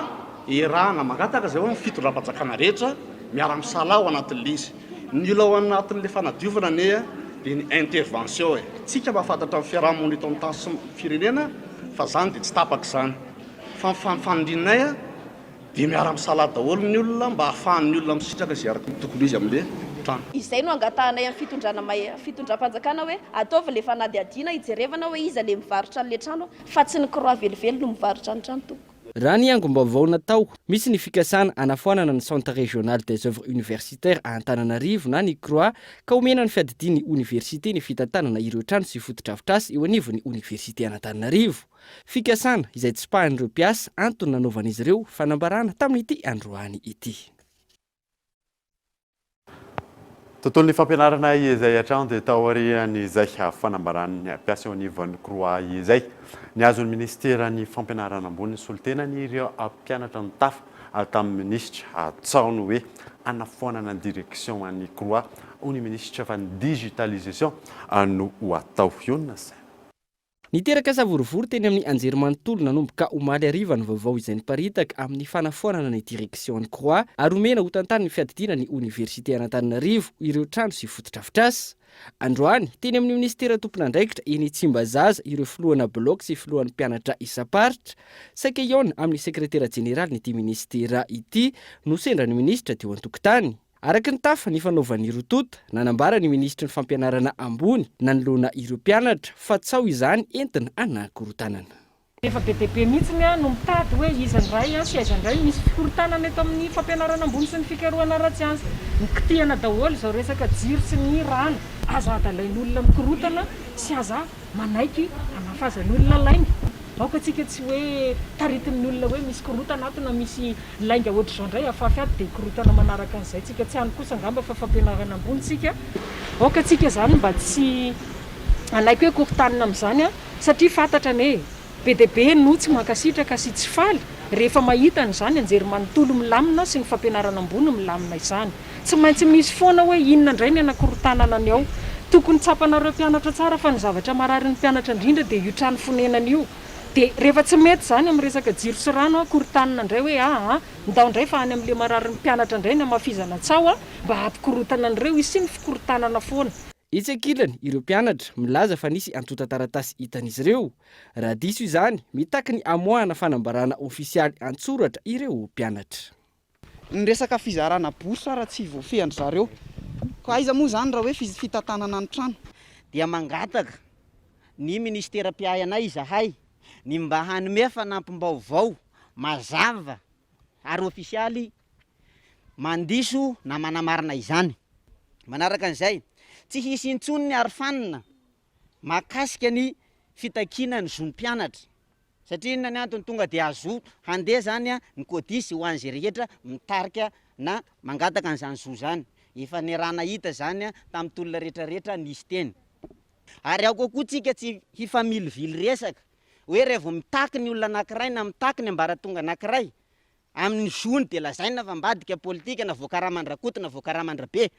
iarahana mangataka izay ho an'ny fitondram-panjakana rehetra miara-misalahy ao anatin'ilay izy. Ny olona ao anatin'ilay fanadiovana anie dia ny intervention e. Tsika mahafantatra ny fiaraha-monina eto amin'ny tany sy ny firenena fa izany dia tsy tapaka izany. Fa ny fanirianay dia miara-misalahy daholo ny olona mba ahafahan'ny olona misitraka izay araka ny tokony ho izy amin'ilay trano. Izay no angatahanay amin'ny fitondrana fitondram-panjakana hoe ataovy ilay fanadihadiana hijerevana hoe iza ilay mivarotra an'ilay trano fa tsy ny croix velively no mivarotra ny trano tompoko. Raha ny angom-baovao natao, misy ny fikasana hanafoanana ny Centre Régional des Oeuvres Universitaires à Antananarivo na ny CROUA ka homena ny fiadidian'ny oniversite ny fitantanana ireo trano sy fotodrafitrasa eo anivon'ny oniversite an'Antananarivo. Fikasana izay tsipahin'ireo mpiasa antony nanaovan'izy ireo fanambarana tamin'ity androany ity. Tontolon'ny fampianarana izay hatrany dia taorian'izay fanambaran'ny mpiasa eo anivon'ny CROUA izay. Nihazo ny minisiteran'ny fampianarana ambony ny solontenan'ireo mpianatra nitafa tamin'ny minisitra. Tsaho ny hoe hanafoanana ny direction an'ny CROUA hoy ny minisitra fa ny digitalisation no ho atao. Ionona saina. Niteraka savorovoro teny amin'ny anjerimanontolo nanomboka omaly hariva ny vaovao izay niparitaka amin'ny fanafoanana ny direction ny Croix ary omena ho tantanin'ny fiadidiana ny oniversite an'Antananarivo ireo trano sy fotodrafitrasa. Androany, teny amin'ny minisitera tompon'andraikitra eny Tsimbazaza ireo filohana bloc sy filohan'ny mpianatra isam-paritra saika hihaona amin'ny sekretera jeneralin'ity minisitera ity no sendra ny minisitra teo an-tokotany. Araka ny tafa nifanaovan'ny roa tonta, nanambara ny minisitry ny fampianarana ambony nanoloana ireo mpianatra fa tsaho izany entina hanakorontanana. Efa be dia be mihitsy no mitady hoe iza indray sy aiza indray no misy fikorontanana eto amin'ny fampianarana ambony sy ny fikarohana ara-tsiansa. Nikitihana daholo izao resaka jiro sy ny rano. Aza adalain'olona mikorontana sy aza manaiky hanafazan'olona lainga. Aoka tsika tsy hoe taritin'ny olona hoe misy korontana ato na misy lainga ohatr'izao indray afafy ato dia korontana manaraka an'izay tsika. Tsy any kosa angamba fa fampianarana ambony tsika. Aoka tsika izany mba tsy hanaiky hoe korontanina amin'izany satria fantatra anie e! Be dia be no tsy mankasitraka sy tsy faly rehefa mahita an'izany anjerimanontolo milamina sy ny fampianarana ambony milamina izany. Tsy maintsy misy foana hoe inona indray ny anakorontanana ny ao. Tokony tsapanareo mpianatra tsara fa ny zavatra marary ny mpianatra indrindra dia io trano fonenana io. Dia rehefa tsy mety izany amin'ny resaka jiro sy rano an, korontanina indray hoe aa, ndao indray fa any amin'ilay marary ny mpianatra indray ny hamafizana tsaho mba hampikorontana an'ireo, hisian'ny fikorontanana foana. Etsy ankilany, ireo mpianatra milaza fa nisy antontan-taratasy hitan'izy ireo. Raha diso izany, mitaky ny hamoahana fanambarana ofisialy an-tsoratra ireo mpianatra. Ny resaka fizarana bourse raha tsy voafehin-dry zareo. Koa aiza moa izany raha hoe fitantanana ny trano? Dia mangataka ny minisitera mpiahy anay izahay ny mba hanome fanampim-baovao mazava ary ofisialy mandiso na manamarina izany. Manaraka an'izay, tsy hisy intsony ny arofanina mahakasika ny fitakiana ny zon'ny mpianatra. Satria inona ny antony? Tonga dia azo handeha izany ny CODIS ho an'izay rehetra mitarika na mangataka an'izany zo izany. Efa niaraha-nahita izany tamin'ny tolona rehetra rehetra nisy teny. Ary aoka koa tsika tsy hifamilivily resaka hoe raha vao mitaky ny olona anankiray na mitaky ny ambaratonga anankiray amin'ny zony dia lazaina fa ambadika politika na voakaraman-dRakoto na voakaraman-dRabe.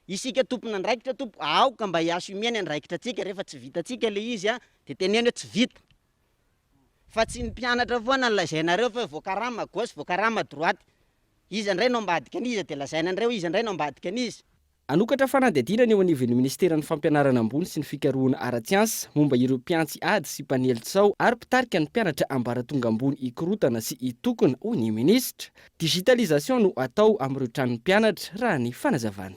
Isika tompon'andraikitra tompoko aoka mba hi-assumer ny andraikitrantsika rehefa tsy vitantsika ilay izy dia teneno hoe tsy vita. Fa tsy ny mpianatra foana no lazainareo fa hoe voakarama gauche, voakarama droite. Iza indray no ambadika an'iza dia lazaina indray hoe iza indray no ambadika an'iza. Hanokatra fanadihadiana ny eo anivon'ny minisiteran'ny Fampianarana ambony sy ny fikarohana ara-tsiansa momba ireo mpiantsy ady sy mpanely tsaho ary mpitarika ny mpianatra ambaratonga ambony hikorontana sy hitokona, hoy ny minisitra. Digitalisation no atao amin'ireo tranon'ny mpianatra, raha ny fanazavana.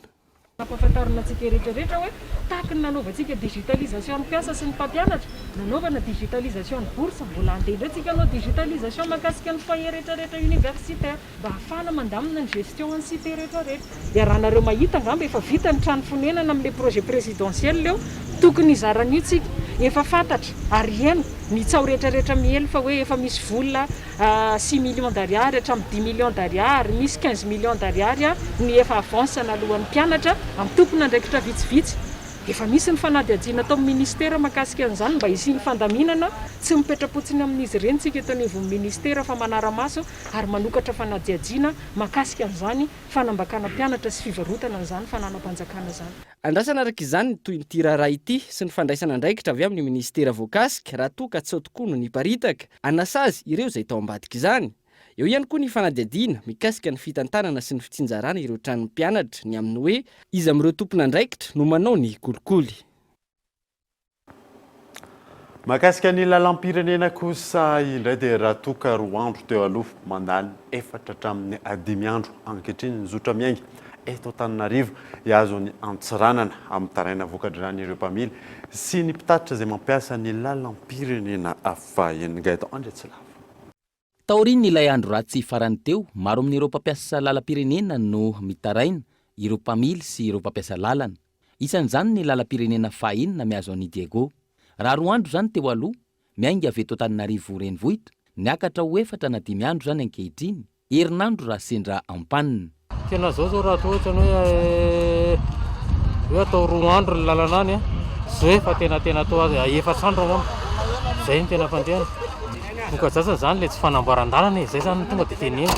Nampahafantarina antsika rehetra rehetra hoe tahaky ny nanaovantsika digitalisation ny mpiasa sy ny mpampianatra, nanaovana digitalisation ny bourse, mbola handeha indray tsika hanao digitalisation mahakasika ny foyer rehetra rehetra universitaire mba hahafahana mandamina ny gestion an'ny cité rehetra rehetra. Iarahanareo mahita angamba efa vita ny trano fonenana amin'ilay projet présidentiel eo, tokony hizara an'io tsika, efa fantatra ary heno ny tsaho rehetra rehetra miely fa hoe efa misy vola six millions d'ariary hatramin'ny dix millions d'ariary, misy quinze millions d'ariary ny efa avance naloan'ny mpianatra amin'ny tompon'andraikitra vitsivitsy. Efa misy ny fanadihadiana ataon'ny ministera mahakasika an'izany mba hisian'ny fandaminana, tsy mipetra-potsiny amin'izy ireny isika eto anivon'ny ministera fa manara-maso ary manokatra fanadihadiana mahakasika an'izany fanambakana mpianatra sy fivarotana an'izany fananam-panjakana izany. Andrasana araka izany ny tohin'ity raharaha ity sy ny fandraisana andraikitra avy amin'ny minisitera voakasika raha toa ka tsy ao tokoa no niparitaka, hanasazy ireo izay tao ambadik'izany. Eo ihany koa ny fanadihadiana mikasika ny fitantanana sy ny fitsinjarana ireo tranon'ny mpianatra ny amin'ny hoe iza amin'ireo tompon'andraikitra no manao ny kolikoly. Mahakasika ny lalam-pirenena kosa indray dia raha toa ka roa andro teo aloha, mandany efatra hatramin'ny dimy andro ankehitriny ny zotra miainga eto Antananarivo hihazo an'i Antsiranana. Mitaraina voka-drany ireo mpamily sy ny mpitatitra izay mampiasa ny lalam-pirenena fahiny. Gaëtan Andriatsilava. Taorian'ilay andro ratsy farany teo, maro amin'ireo mpampiasa lalam-pirenena no mitaraina, ireo mpamily sy ireo mpampiasa lalana. Isan'izany ny lalam-pirenena fahaenina mihazo an'i Diego. Raha roa andro izany teo aloha, miainga avy eto Antananarivo renivohitra, niakatra ho efatra na dimy andro izany ankehitriny, Herinandro raha sendra ampanina. Tena zao zao raha toa ohatrany hoe hoe atao roa andro ny lalana any an, zay fa tena tena atao efatra andro angamba, zay no tena fandehany. Voka-dratsiny zany le tsy fanamboaran-dalana e, zay zany no tonga de teneniko,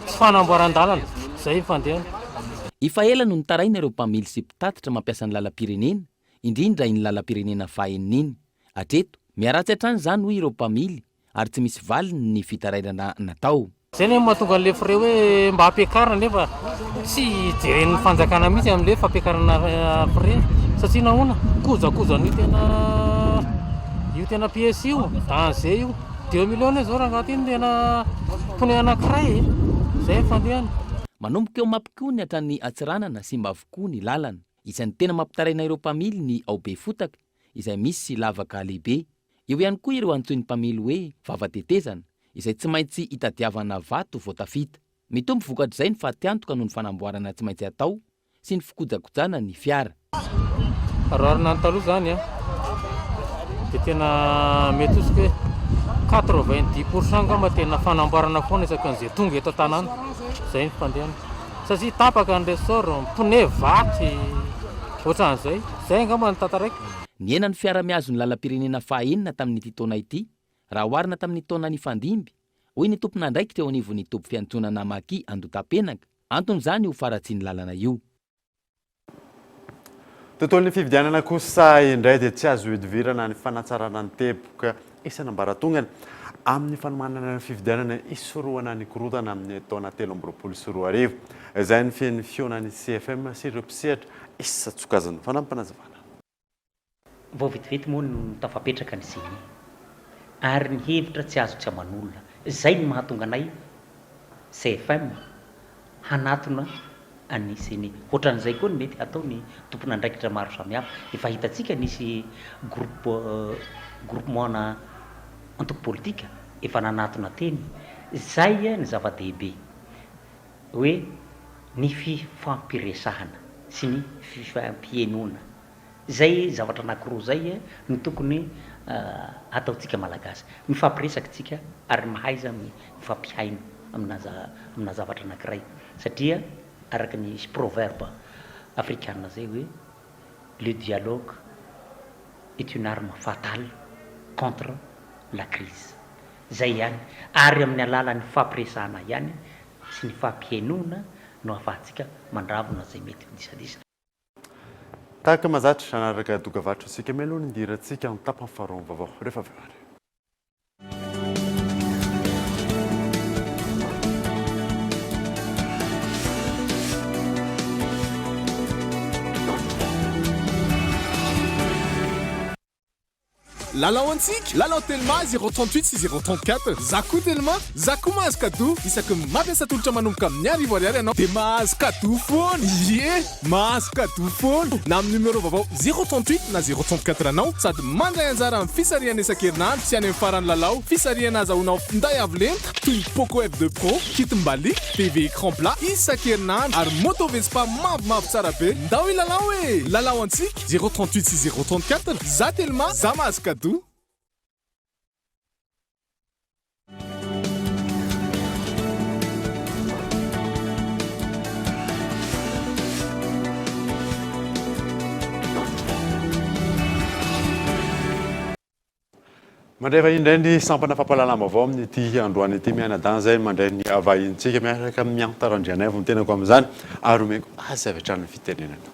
tsy fanamboaran-dalana, zay ny fandehany. Efa ela no nitaraina ireo mpamily sy mpitatitra mampiasa ny lalam-pirenena, indrindra iny lalam-pirenena fahaenina iny. Hatreto, miharatsy hatrany izany hoy ireo mpamily ary tsy misy valiny ny fitarainana natao. Zay anie no mahatonga an'le frais hoe mba ampiakarina nefa tsy jeren'ny fanjakana mihitsy amin'le fampiakarana frais satria nahoana? Kojakojan'io tena io tena pièce io, danger io, deux millions anie zao rangaha ty no tena pneu anankiray e, zay ny fandehany. Manomboka eo Mampikony hatrany Antsiranana simba avokoa ny lalana. Isan'ny tena mampitaraina ireo mpamily ny ao Befotaka izay misy lavaka lehibe. Eo ihany koa ireo antsoin'ny mpamily hoe vava-tetezana, izay tsy maintsy itadiavana vato vao tafita. Mitombo vokatr'izay ny fatiantoka noho ny fanamboarana tsy maintsy atao sy ny fikojakojana ny fiara. Raha oharina ny taloha izany an, dia tena mety ho hoe 90 pour cent angamba tena fanamboarana foana isaky ny izay tonga eto an-tanàna. Izay ny fandehany. Satria tapaka ny ressort, ny pneu vaky, ohatran'izay. Izay angamba no tantaraiko. Nihena ny fiara mihazo ny lalam-pirenena fahaenina tamin'ity taona ity. raha oharina tamin'ny taona nifandimby, hoy ny tompon'andraikitra eo anivon'ny toby fiantsonana Maki Andotapenaka. Anton'izany io faharatsian'ny lalana io. Tontolon'ny fifidianana kosa indray dia tsy azo ihodivirana ny fanatsarana ny teboka isan'ambaratongany amin'ny fanomanana ny fifidianana hisorohana ny korontana amin'ny taona 2023. Izay ny feno fihaonan'ny CFM sy ireo mpisehatra isan-tsokajiny. Fanampinazavana. Vao vetivety moa no tafapetraka ny ceni ary ny hevitra tsy azo tsy aman'olona. Izay no mahatonga anay CFM hanatona an'ny ceni. Ohatran'izay koa ny mety hataon'ny tompon'andraikitra maro samihafa. Efa hitantsika nisy groupe groupement-na antoko politika efa nanatona teny. Izay ny zava-dehibe hoe ny fifampiresahana sy ny fifampihenoana. Izay zavatra anakiroa izay no tokony hataontsika Malagasy. Mifampiresaka isika ary mahaiza mifampihaino amina amina zavatra anakiray satria araka ny misy proverbe afrikana izay hoe le dialogue est une arme fatale contre la crise. Izay ihany ary amin'ny alalan'ny fampiresahana ihany sy ny fampihainoana no ahafahantsika mandravona izay mety ho disadisa. Tahaka mahazatra, hanaraka dokavarotra isika mialoha ny hidirantsika amin'ny tapany faharoa amin'ny vaovao rehefa avy eo ary. Lalao antsika! Lalao Telma zéro 38 sy zéro 34. Za koa Telma, za koa mahazo cadeau. Isaky ny mampiasa tolotra manomboka amin'ny arivo ariary ianao dia mahazo cadeau foana. Ie! Mahazo cadeau foana! Na amin'ny numéro vaovao zéro 38 na zéro 34 anao sady mandray anjara amin'ny fisarihana isan-kerinandro sy any amin'ny faran'ny lalao. Fisarihana azahoanao finday avo lenta toy ny Poco F2 Pro, kit mbaliaka, TV écran plat isan-kerinandro ary moto Vespa mavomavo tsara be. Ndao hilalao e! Lalao antsika! Zéro 38 sy zéro 34 za telma za mahazo cadeau. Mandray vahiny indray ny sampana fampahalalam-baovao amin'ity androany ity mianadahy izay mandray ny vahinintsika miaraka amin'i Mianta Randrianaivo ny tenako amin'izany ary omeko azy avy hatrany ny fitenenana.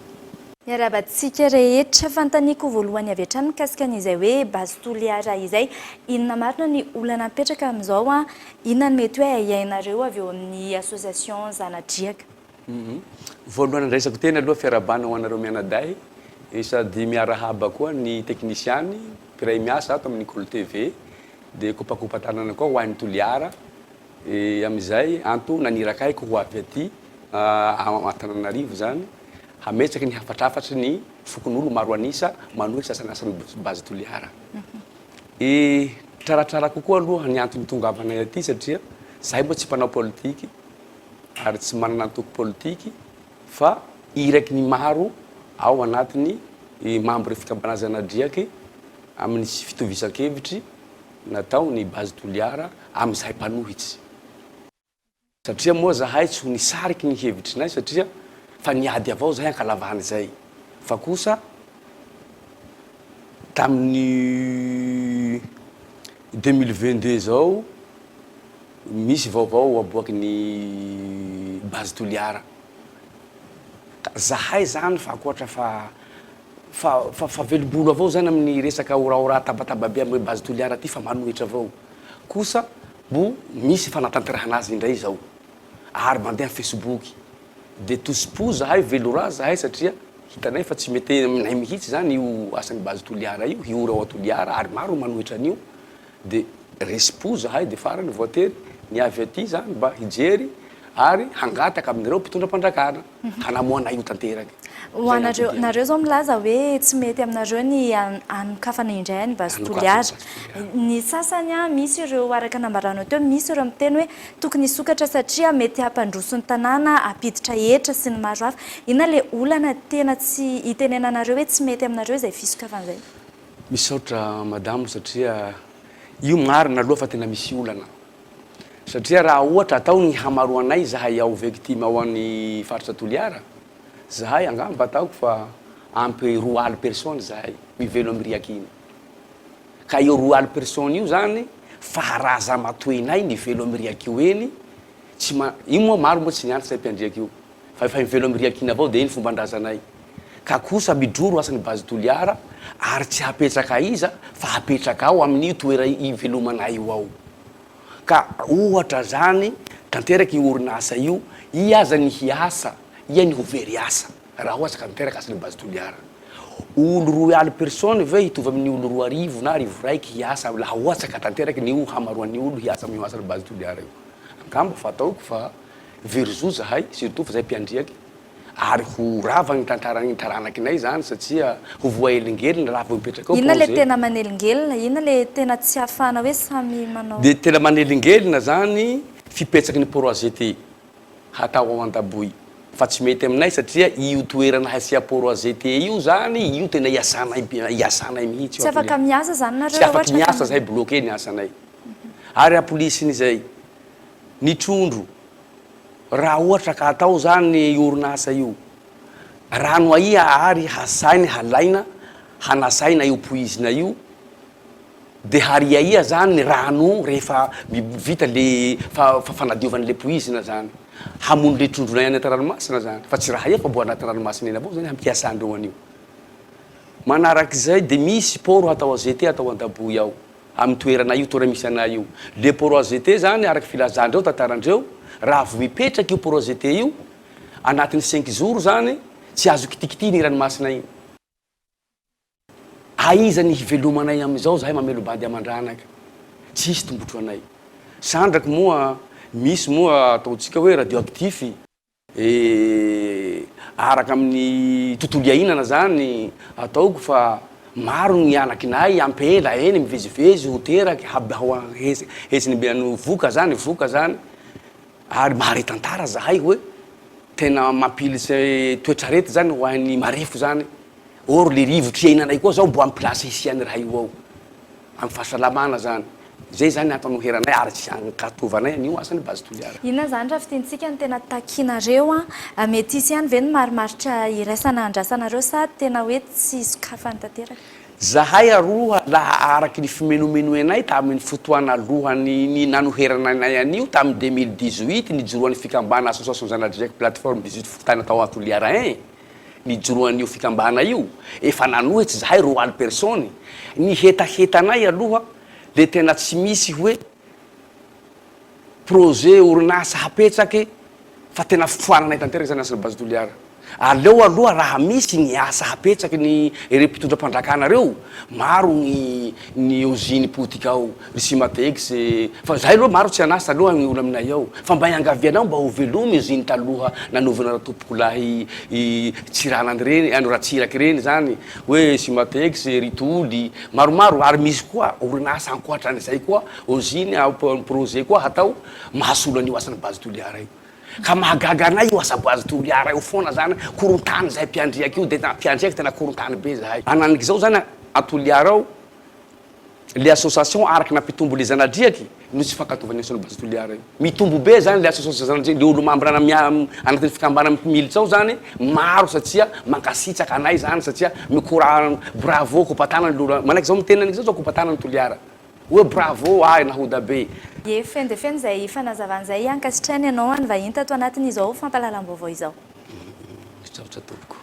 Miarahaba antsika rehetra. Fanontaniako voalohany avy hatrany mikasika an'izay hoe Base Toliara izay. Inona marina ny olana mipetraka amin'izao an? Inona no mety hoe ahiahinareo avy eo amin'ny association Zanadriaka? Voalohany andraisako teny aloha fiarahabana ho anareo mianadahy sady miarahaba koa ny teknisiany mpiray miasa ato amin'ny Kolo TV dia kopakopa-tanana koa ho an'i Toliara amin'izay anto naniraka ahy ko ho avy aty Antananarivo izany hametraky ny hafatrafatry ny fokonolona maro an'isa manohitra asan'asan'ny Base Toliara. Traratrara kokoa aloha ny antony itongavanay aty satria zahay moa tsy mpanao politiky ary tsy manana antoko politiky fa iraky ny maro ao anatin'ny membre fikambana Zanadriaky amin'ny tsy fitovisan-kevitry natao ny Base Toliara amin'izahay mpanohitsy. Satria moa zahay tsy ho nisariky ny hevitrinay satria fa niady avao zahay ankalavana izay fa kosa tamin'ny 2022 zao Misy vaovao aboaky ny base Toliara. Ka zahay zany fa ankoatra fa fa fa fa velom-bolo avao zany amin'ny resaka horahora tabataba be amin'ny hoe base Toliara ty fa manohitra avao. Kosa mbo misy fanatanterahana azy indray zao ary mandeha amin'ny facebook. De tosi-po zahay, velora zahay satria hitanay fa tsy mety aminay mihitsy zany io asan'ny base Toliara io, hihora ao Toliara ary maro ny manohitra an'io. De resi-po zahay de farany voatery ny avy aty zany mba hijery ary hangataka amin'ireo mpitondra mpanjakana hanamoa anay ho tanteraky. Ho anareo, nareo zao milaza hoe tsy mety aminareo ny hanokafana indray an'i Base Toliara. Ny sasany an, misy ireo araka nambaranao teo, misy ireo miteny hoe tokony hisokatra satria mety hampandroso ny tanàna, hampiditra hetra sy ny maro hafa. Inona le olana tena tsy itenenanareo hoe tsy mety aminareo izay fisokafana izay? Misaotra madamo satria io marina aloha fa tena misy olana satria raha ohatra atao ny hamaroanay zahay ao vectime ao any faritra Toliara zahay angamba ataoko fa ampy roa aly personne zahay mivelo am riaka iny ka io roa aly personne io zany. Fa raha za matoenay ny velo am riaka io eny tsy ma io moa maro moa tsy nianatra zay mpiandriaka io fa efa mivelo am riaka iny avao de iny fombandrazanay ka kosa midroro asany base toliara ary tsy hapetraka aiza fa hapetraka ao amin'io toera ivelomanay io ao ka ohatra zany tanteraka io orinasa io ia aza ny hiasa ia ny ho very asa raha ohatra ka tanteraka asany base toliara. Olo royal personne ve hitovy amin'ny olo 2000 na 1100 hiasa laha ohatsa ka tanteraky ny hamaroan'ny olo hiasa amin'io asan'ny base Toliara io? Angamba fa ataoko fa very zo zahay surtout fa zahay mpiandriaky ary ho rava ny tantaran'ny taranakinay zany satria ho voahelingelina raha vao mipetraka ao Inona le projet. tena manelingelina? Inona le tena tsy ahafahana hoe samy manao. Dia tena manelingelina zany fipetsaky ny projet hatao ao Andaboy fa tsy mety aminay satria io toerana hasia port AZT io zany io tena iasanay iasanay mihitsy Tsy io afaka miasa zany nareo tsy raha afaky ohatra ka miasa zahay bloqué ny asanay ary apolisin'izay ny trondro raha ohatra ka atao zany io orinasa io rano aia ary hasainy halaina hanasaina io poizina io De hariahia zany ny rano rehefa vita le fanadiovana le poizina zany, hamono le trondronay any anaty ranomasina zany, fa tsy raha efa mbo anaty ranomasina eny avao zany hampiasandreo an'io. Manarak'izay de misy port hatao AZT atao Andaboy ao, amin'ny toerana io, toerana misy anay io. Le port AZT zany araky filazandreo, tantarandreo, raha vao mipetraka io port AZT io, anatin'ny cinq jours zany tsy azo kitikitihina iny ranomasina iny. Aiza ny hivelomanay amin'izao zahay mamelom-bady aman-dranaka? Tsy hisy tombotro anay. Sandraky moa misy moa ataontsika hoe radioactif e, araka amin'ny tontolo iainana zany ataoko fa maro ny anakinay ampela eny mivezivezy ho teraky hetsiny voka zany voka zany ary mahare tantara zahay hoe tena mampilitse toetr'arety zany ho an'ny marefo zany. Or le rivotro iainanay koa zao mbo am place hisian'ny raha io ao am fahasalamana zany. Zay zany antony anoheranay ary tsy ankatovanay an'io asan'ny base Toliara. Inona izany raha fintintsika no tena takianareo an? Mety hisy ihany ve ny marimaritra iraisana andrasanareo sa tena hoe tsy sokafany tanteraka? Zahay aroa laha araky ny fimenomenoenay tamin'ny fotoana alohan'ny ny nanoherananay an'io tamin'ny 2018 nijoroan'ny fikambana Association Zanadriaky Plateforme 18 fokontany tao Toliara ein nijoroan'io fikambana io, efa nanohitsy zahay roaly personne, ny hetahetanay aloha le tena tsy misy hoe projet orinasa hapetraky fa tena foananay tanteraka zany asan'ny base Toliara. Aleo aloha raha misy ny asa hapetraky ny ireo mpitondra mpanjakana reo, maro ny ny usine potika ao, ry Cimatex, fa zahay aloha maro tsy an'asa aloha ny olo aminay ao, fa mba iangavianao mba ho velomy usine taloha nanovana Ratompokolahy Tsiranana ireny, ano Ratsiraka ireny zany, hoe Cimatex, Ritoly, maromaro, ary misy koa orinasa ankoatran'izay koa usine, projet koa hatao mahasolo an'io asan'ny Base Toliara io. Ka mahagaga anay io asa base Toliara io foana zany, korontany zahay mpiandriaka io, de tena mpiandriaka tena korontany be zahay. Ananik'izao zany a Toliara ao, le association araka nampitombo le zanadriaky no tsy fankatoavany asan'ny base Toliara io. Mitombo be zany le association zanadriaky, le olo membre anatin'ny fikambana militsy ao zany maro satria mankasitraka anay zany satria mikora bravo kopatanana le olo, manaiky zao miteny an'izao zao kopatanana Toliara. Hoe bravo ahy Nahoda be. Ie, feno dia feno izay fanazavana izay, ankasitrahina ianao any vahiny tato anatin'izao fampahalalam-baovao izao. Misaotra tompoko.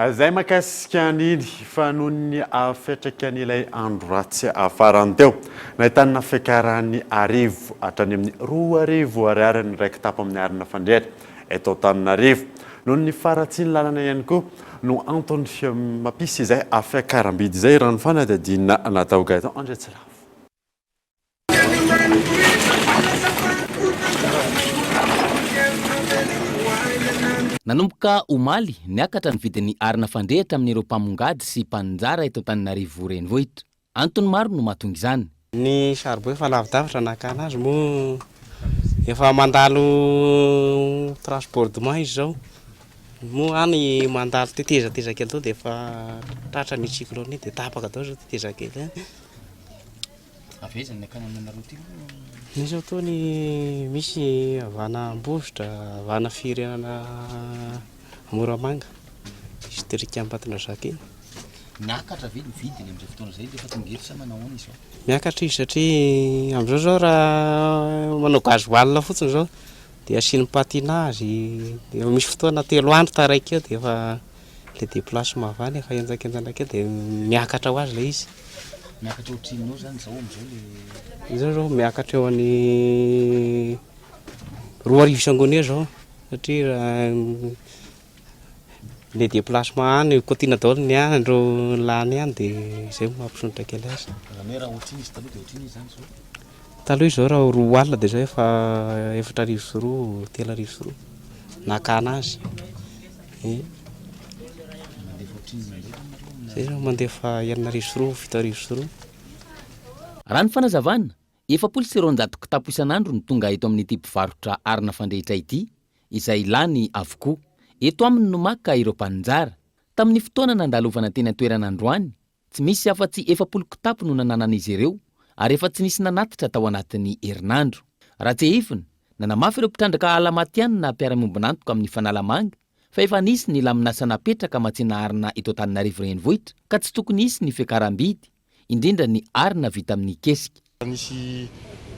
Izay mahakasika an'iny fa noho ny fiantraikan'ilay andro ratsy farany teo. Nahitana fiakaran'ny arivo hatrany amin'ny 2000 ariary ny iray kitapo amin'ny arina fandrehitra eto Antananarivo. Noho ny faharatsian'ny lalana ihany koa no antony mampisy izay fiakaram-bidy izay, raha ny fanadihadiana natao Gaëtan Andriatsilavo. Nanomboka omaly, niakatra ny vidin'ny arina fandrehitra amin'ireo mpamongady sy mpaninjara eto Antananarivo Renivohitra. Antony maro no mahatonga izany. Ny charbon efa lavidavitra nakana azy moa efa mandalo transbordement izy izao, moa any mandalo tetezateza kely tao dia efa tratran'io cyclone io dia tapaka daholo izao tetezakely any. Avy aiza ny nakana anareo ity moa? Misy ao toa ny misy avy any Ambositra, avy any Firenana Moramanga, distrika Ambatondrazaka iny. Niakatra ve ny vidiny amin'izay fotoana izay rehefa tonga eto sa manao ahoana izao? Miakatra izy satria amin'izao izao raha manao gasoil fotsiny izao dia asiany patinage, dia efa misy fotoana telo andro taraiky eo dia efa ilay déplacement avy any efa henjakenjana kely dia miakatra ho azy ilay izy. Miakatra ohatrinona eo izany izao amin'izao ilay. Izao izao miakatra eo amin'ny 2000 isangony eo izao satria raha Le déplacement any kaotiana daholo ny andro lany any de zay no mampisondrotra kely azy. Zany hoe raha ohatr'iny izy taloha de ohatr'iny izy zany zao? Taloha izy zao raha roa alina de zao efa 4200, 3200 nakana azy. Ie. Mandefa ohatrinona indray zany nareo amina? Zay zao mandefa 6200, 7200. Raha ny fanazavana, 240 kitapo isan'andro no tonga eto amin'ity mpivarotra arina fandrehitra ity, izay lany avokoa. Eto aminy no maka ireo mpaninjara. Tamin'ny fotoana nandalovana teny an-toerana androany, tsy misy afa-tsy 40 kitapo no nananan'izy ireo ary efa tsy nisy nanatitra tao anatin'ny herinandro. Raha tsiahivina, nanamafy ireo mpitrandraka ala matihanina mpiara-miombon'antoka amin'ny Fanalamanga fa efa nisy ny lamin'asa napetraka hamatsiana arina eto Antananarivo Renivohitra ka tsy tokony hisy ny fiakaram-bidy indrindra ny arina vita amin'ny kesika. Nisy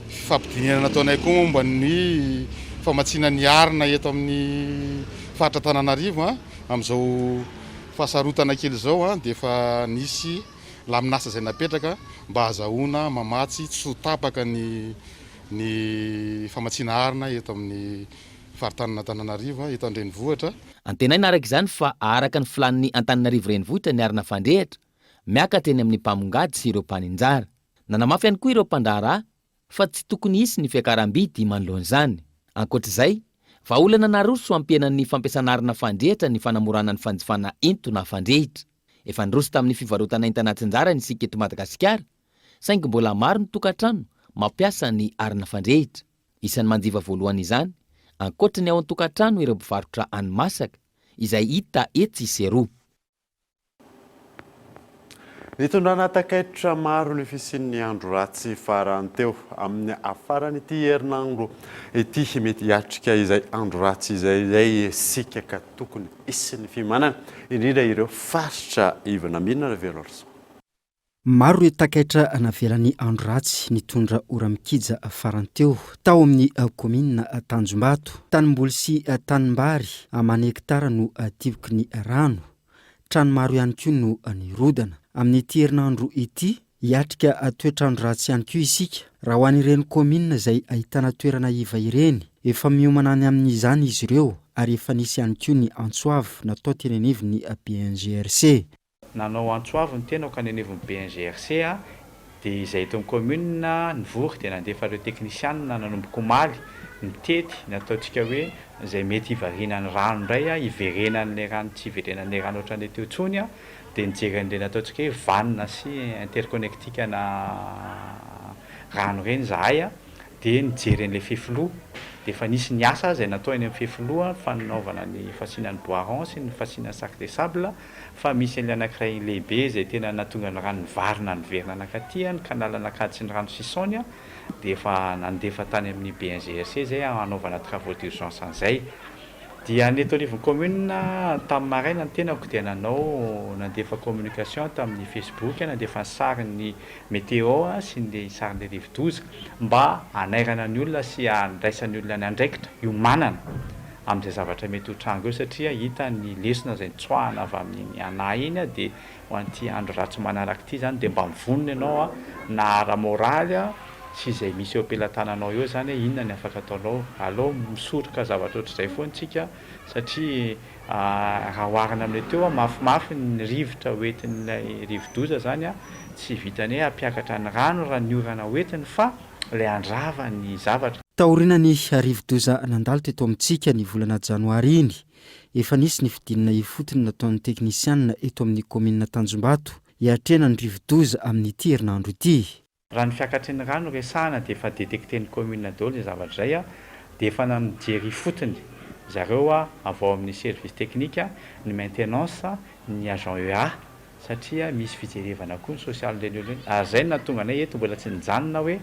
fifampidinihana nataonay koa momba ny famatsiana ny arina eto amin'ny faritra Antananarivo. Amin'izao fahasarotana kely izao dia efa nisy lamin'asa izay napetraka mba hahazahoana mamatsy tsy ho tapaka ny ny famatsiana arina eto amin'ny faritanin'Antananarivo, eto an-drenivohitra. Antenaina araka izany fa haharaka ny filàn'ny Antananarivo Renivohitra ny arina fandrehitra Miakatra eny amin'ny mpamongady sy ireo mpaninjara. Nanamafy ihany koa ireo mpandraharaha fa tsy tokony hisy ny fiakaram-bidy manoloana izany. Ankoatra izay, vahaolana naroso hampihena ny fampiasana arina fandrehitra ny fanamorana ny fanjifana entona fandrehitra. Efa niroso tamin'ny fivarotana entana atsinjarany isika eto Madagasikara, saingy mbola maro ny tokantrano mampiasa ny arina fandrehitra. Isan'ny manjifa voalohany izany, ankoatra ny ao an-tokantrano ireo mpivarotra hani-masaka, izay hita etsy sy eroa. Nitondrana takaitra maro ny fisian'ny andro ratsy farany teo. Amin'ny faran'ity herinandro ity, mety hiatrika izay andro ratsy izay izay isika ka tokony hisy ny fiomanana, indrindra ireo faritra ivona. Mirina Ravelonarisoa. Maro ireo takaitra navelan'ny andro ratsy nitondra ora-mikija farany teo, tao amin'ny kaominina Tanjombato. Tanimboly sy tanimbary aman'hektara no diboky ny rano. Trano maro ihany koa no nirodana. Amin'ity herinandro ity, hiatrika toetr'andro ratsy ihany koa isika. Raha ho an'ireny kaominina izay ahitana toerana iva ireny, efa miomana any amin'izany izy ireo ary efa nisy ihany koa ny antso avo natao teny anivon'ny BNGRC. Nanao antso avo ny tenako any anivon'ny BNGRC dia izay eto amin'ny commune nivory dia nandefa ireo teknisianina nanomboka omaly nitety ny ataontsika hoe izay mety hivarinan'ny rano indray hiverenan'ilay rano tsy hiverenan'ilay rano ohatran'ilay teo intsony dia nijery an'ireny ataontsika hoe vanne sy interconnectique-na rano ireny izahay. dia nijery an'ilay fefiloha, dia efa nisy ny asa izay natao eny amin'ny fefiloha, ny fanaovana ny fasiana ny bois rond sy ny fasiana ny sac de sable, fa misy an'ilay anankiray lehibe izay tena nahatonga ny rano nivarina niverina nankaty, ny canal Anakady sy ny rano Sisaony, dia efa nandefa tany amin'ny BNGRC izay hanaovana travaux d'urgence an'izay. Dia ny eto anivon'ny commune, tamin'ny maraina ny tenako dia nanao, nandefa communication tamin'ny Facebook, nandefa ny sarin'ny Météo sy ny sarin'ilay rivodoza mba hanairana ny olona sy handraisan'ny olona ny andraikitra hiomanana amin'izay zavatra mety ho tranga eo satria hita ny lesona izay nitsoahana avy amin'iny Ana iny dia ho an'ity andro ratsy manaraka ity izany dia mba mivonona ianao na ara-moraly sy izay misy eo am-pelatananao eo izany hoe inona ny afaka ataonao. Aleo misoroka zavatra ohatr'izay foana isika satria Raha oharina amin'ilay teo, mafimafy ny rivotra hoentin'ilay rivodoza izany, tsy vitan'ny hoe hampiakatra ny rano raha ny orana hoentiny fa ilay handrava ny zavatra. Taorian'ny rivodoza nandalo teto amintsika ny volana janoary iny, efa nisy ny fidinana ifotony nataon'ny teknisianina eto amin'ny kaominina Tanjombato hiatrehana ny rivodoza amin'ity herinandro ity. Raha ny fiakatry ny rano resahana dia efa detecter-n'ny commune daholo izay zavatra izay dia efa na mijery ifotony zareo avy ao amin'ny service technique, ny maintenance, ny agent EA satria misy fijerevana koa ny sosialin'ireny olona ireny ary izay no nahatonga anay eto mbola tsy nijanona hoe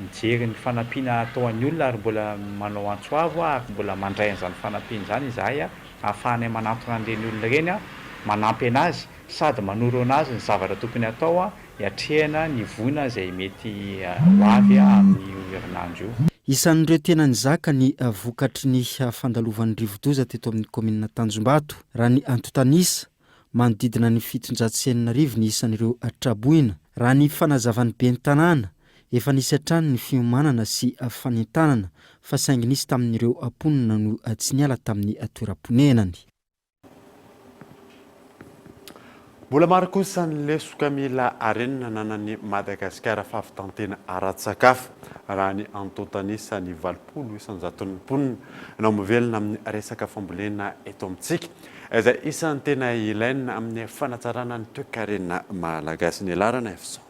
mijery ny fanampiana atao an'ny olona ary mbola manao antso avo ary mbola mandray an'izany fanampiana izany izahay ahafahanay manantona an'ireny olona ireny manampy an'azy. sady manoro anazy ny zavatra tokony hatao hiatrehana ny voina izay mety ho avy amin'io herinandro io. Isan'ireo tena nizaka ny vokatry ny fandalovan'ny rivodoza teto amin'ny kaominina Tanjombato, raha ny antontan'isa, manodidina ny 6700 ny isan'ireo traboina. Raha ny fanazavan'ny ben'ny tanàna, efa nisy hatrany ny fiomanana sy fanentanana fa saingy nisy tamin'ireo mponina no tsy niala tamin'ny toeram-ponenany. Mbola maro kosa ny lesoka mila harenina ananan'i Madagasikara fahavitan-tena ara-tsakafo, raha ny antontan'isa ny 80 isan-jaton'ny mponina no mivelona amin'ny resaka fambolena eto amintsika, izay isan'ny tena ilaina amin'ny fanatsarana ny toekarena malagasy. Ny laharana Efson.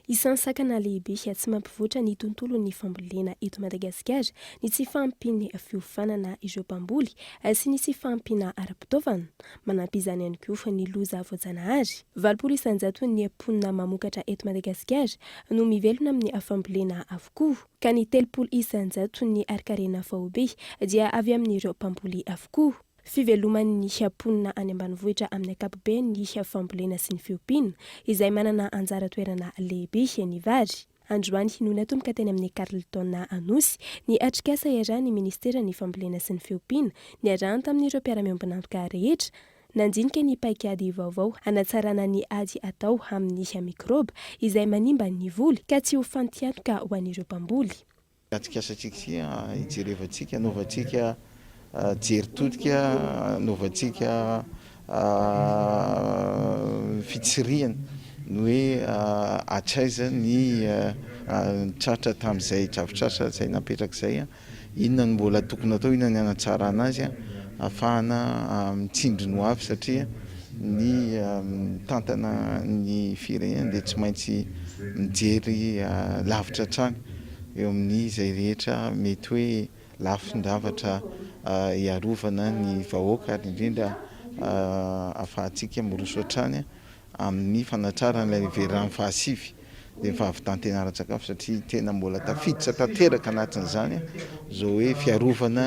Isan'ny sakana lehibe tsy mampivoatra ny tontolon'ny fambolena eto Madagasikara ny tsy fahampian'ny fiofanana ireo mpamboly sy ny tsy fahampiana ara-pitaovana. Manampy izany ihany koa ny loza voajanahary. 80 isan-jaton'ny mponina mamokatra eto Madagasikara no mivelona amin'ny fambolena avokoa, ka ny 30 isan-jaton'ny harinkarena faobe dia avy amin'ireo mpamboly avokoa. Fiveloman'ny mponina any ambanivohitra amin'ny ankapobeny ny fambolena sy ny fiompiana, izay manana anjara toerana lehibe ny vary. Androany no natomboka teny amin'ny Carlton Anosy ny atrikasa iarahan'ny Ministeran'ny Fambolena sy ny Fiompiana niarahany tamin'ireo mpiara-miombon'antoka rehetra nandinika ny paikady vaovao hanatsarana ny ady atao amin'ny mikraoba izay manimba ny voly ka tsy ho fantiantoka ho an'ireo mpamboly. Atrikasantsika ity hijerevantsika, hanaovantsika jery todika, hanaovantsika fitsirihana ny hoe hatraiza ny tratra tamin'izay drafitrasa izay napetraka izay, inona no mbola tokony hatao, inona ny hanatsarana azy ahafahana mitsindry ny ho avy satria ny mitantana ny firenena dia tsy maintsy mijery lavitra hatrany. eo amin'ny izay rehetra mety hoe lafin-javatra hiarovana ny vahoaka ary indrindra ahafahantsika miroso hatrany amin'ny fanatrarana ilay velirano fahasivy dia ny fahavitan-tena ara-tsakafo satria tena mbola tafiditra tanteraka anatin'izany izao hoe fiarovana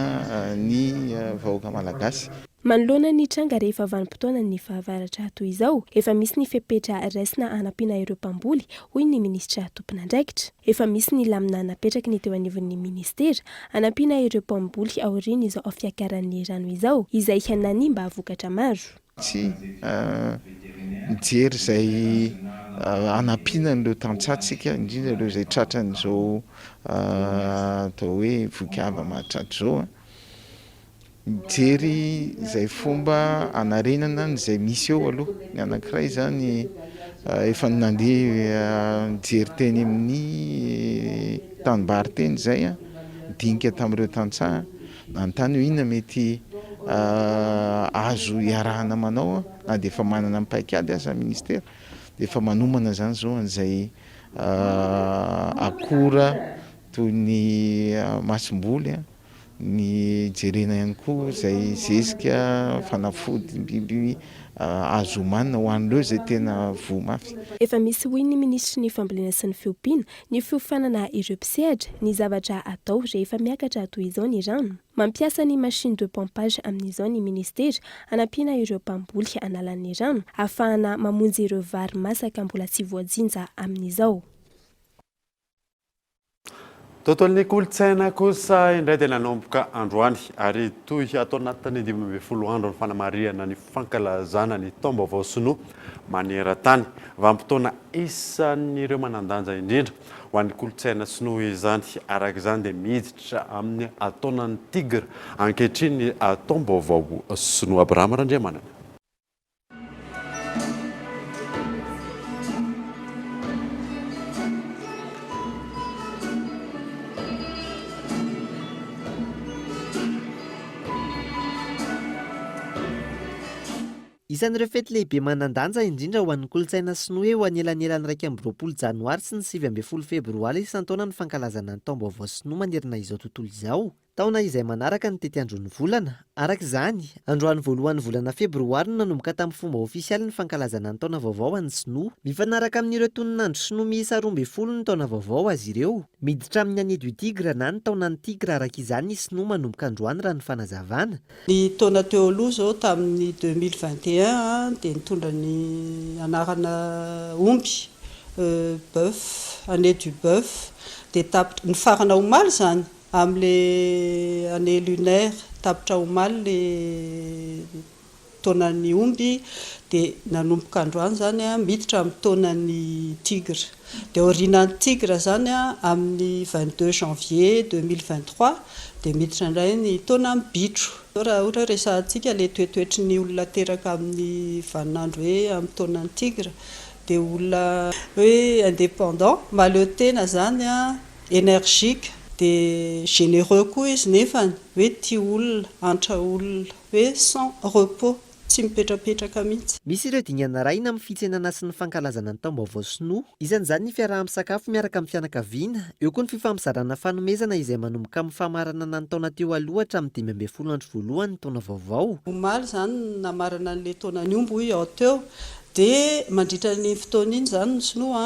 ny vahoaka malagasy. Manoloana ny tranga rehefa vanim-potoanan'ny fahavaratra toy izao, efa misy ny fepetra raisina hanampiana ireo mpamboly, hoy ny minisitra tompon'andraikitra. Efa misy ny lamina napetraky ny teo anivon'ny minisitera hanampiana ireo mpamboly aorian'izao fiakaran'ny rano izao, izay nanimba vokatra maro. Tsy mijery izay hanampiana an'ireo tantsaha tsika, indrindra ireo izay tratran'izao atao hoe voikava mahatratra izao. Mijery izay fomba hanarenana an'izay misy eo aloha. Ny anankiray izany efa nandeha nijery teny amin'ny tanimbary teny izay an, nidinika tamin'ireo tantsaha, nanontany hoe inona mety azo iarahana manao na dia efa manana ny paikady aza ny ministera dia efa manomana izany izao an'izay akora toy ny masomboly. Ny jerena ihany koa izay zezika, fanafody biby azo omanina ho an'ireo izay tena voa mafy. Efa misy hoy ny minisitry ny fambolena sy ny fiompiana, ny fiofanana ireo mpisehatra, ny zavatra atao rehefa miakatra toy izao ny rano. Mampiasa ny machine de pompage amin'izao ny minisitera hanampiana ireo mpamboly hanala ny rano, ahafahana mamonjy ireo vary masaka mbola tsy voajinja amin'izao. Tontolon'ny kolontsaina kosa indray dia nanomboka androany ary hitohy ato anatin'ny 15 andro ny fanamarihana ny fankalazana ny taom-baovao sinoa maneran-tany. Vanim-potoana isan'ireo manan-danja indrindra ho an'ny kolontsaina sinoa izany. Araka izany dia miditra amin'ny taonan'ny tigra ankehitriny ny taom-baovao sinoa. Abraham Randriamanana. Isan'ireo fety lehibe manan-danja indrindra ho an'ny kolontsaina sinoa eo anelanelan'ny 21 janoary sy ny 19 febroary isan-taona ny fankalazana ny taom-baovao sinoa manerana izao tontolo izao. Taona izay manaraka ny tetiandron'ny volana. Araka izany, androany voalohan'ny volana febroary no nanomboka tamin'ny fomba ofisialy ny fankalazana ny taona vaovao an'ny Sinoa. Mifanaraka amin'ireo tononandro sinoa miisa 12 ny taona vaovao azy ireo. Miditra amin'ny année du tigre na ny taonan'ny tigra araka izany ny Sinoa manomboka androany raha ny fanazavana. Ny taona teo aloha izao tamin'ny 2021 dia nitondra ny anarana omby, boeuf, année du boeuf, dia tapitra, nifarana omaly izany amin'ilay année lunaire, tapitra omaly ilay taonan'ny omby dia nanomboka androany izany miditra amin'ny taonan'ny tigre. Dia aorianan'ny tigre izany amin'ny 22 janvier 2023 dia miditra indray ny taonan'ny bitro. Raha ohatra hoe resahantsika ilay toetoetry ny olona teraka amin'ny vaninandro hoe amin'ny taonan'ny tigre dia olona hoe indépendant, mahaleo tena izany, énergique, dia généreux koa izy nefany hoe tia olona, antra olona, hoe sans repos, tsy mipetrapetraka mihitsy. Misy ireo dingana arahina amin'ny fitsenana sy ny fankalazana ny taom-baovao sinoa. Isan'izany ny fiaraha-misakafo miaraka amin'ny fianakaviana, eo koa ny fifampizarana fanomezana izay manomboka amin'ny famaranana ny taona teo aloha hatramin'ny 15 andro voalohany ny taona vaovao. Omaly izany no namarana an'ilay taonan'ny omby hoy aho teo. Dia mandritra an'iny fotoana iny izany ny sinoa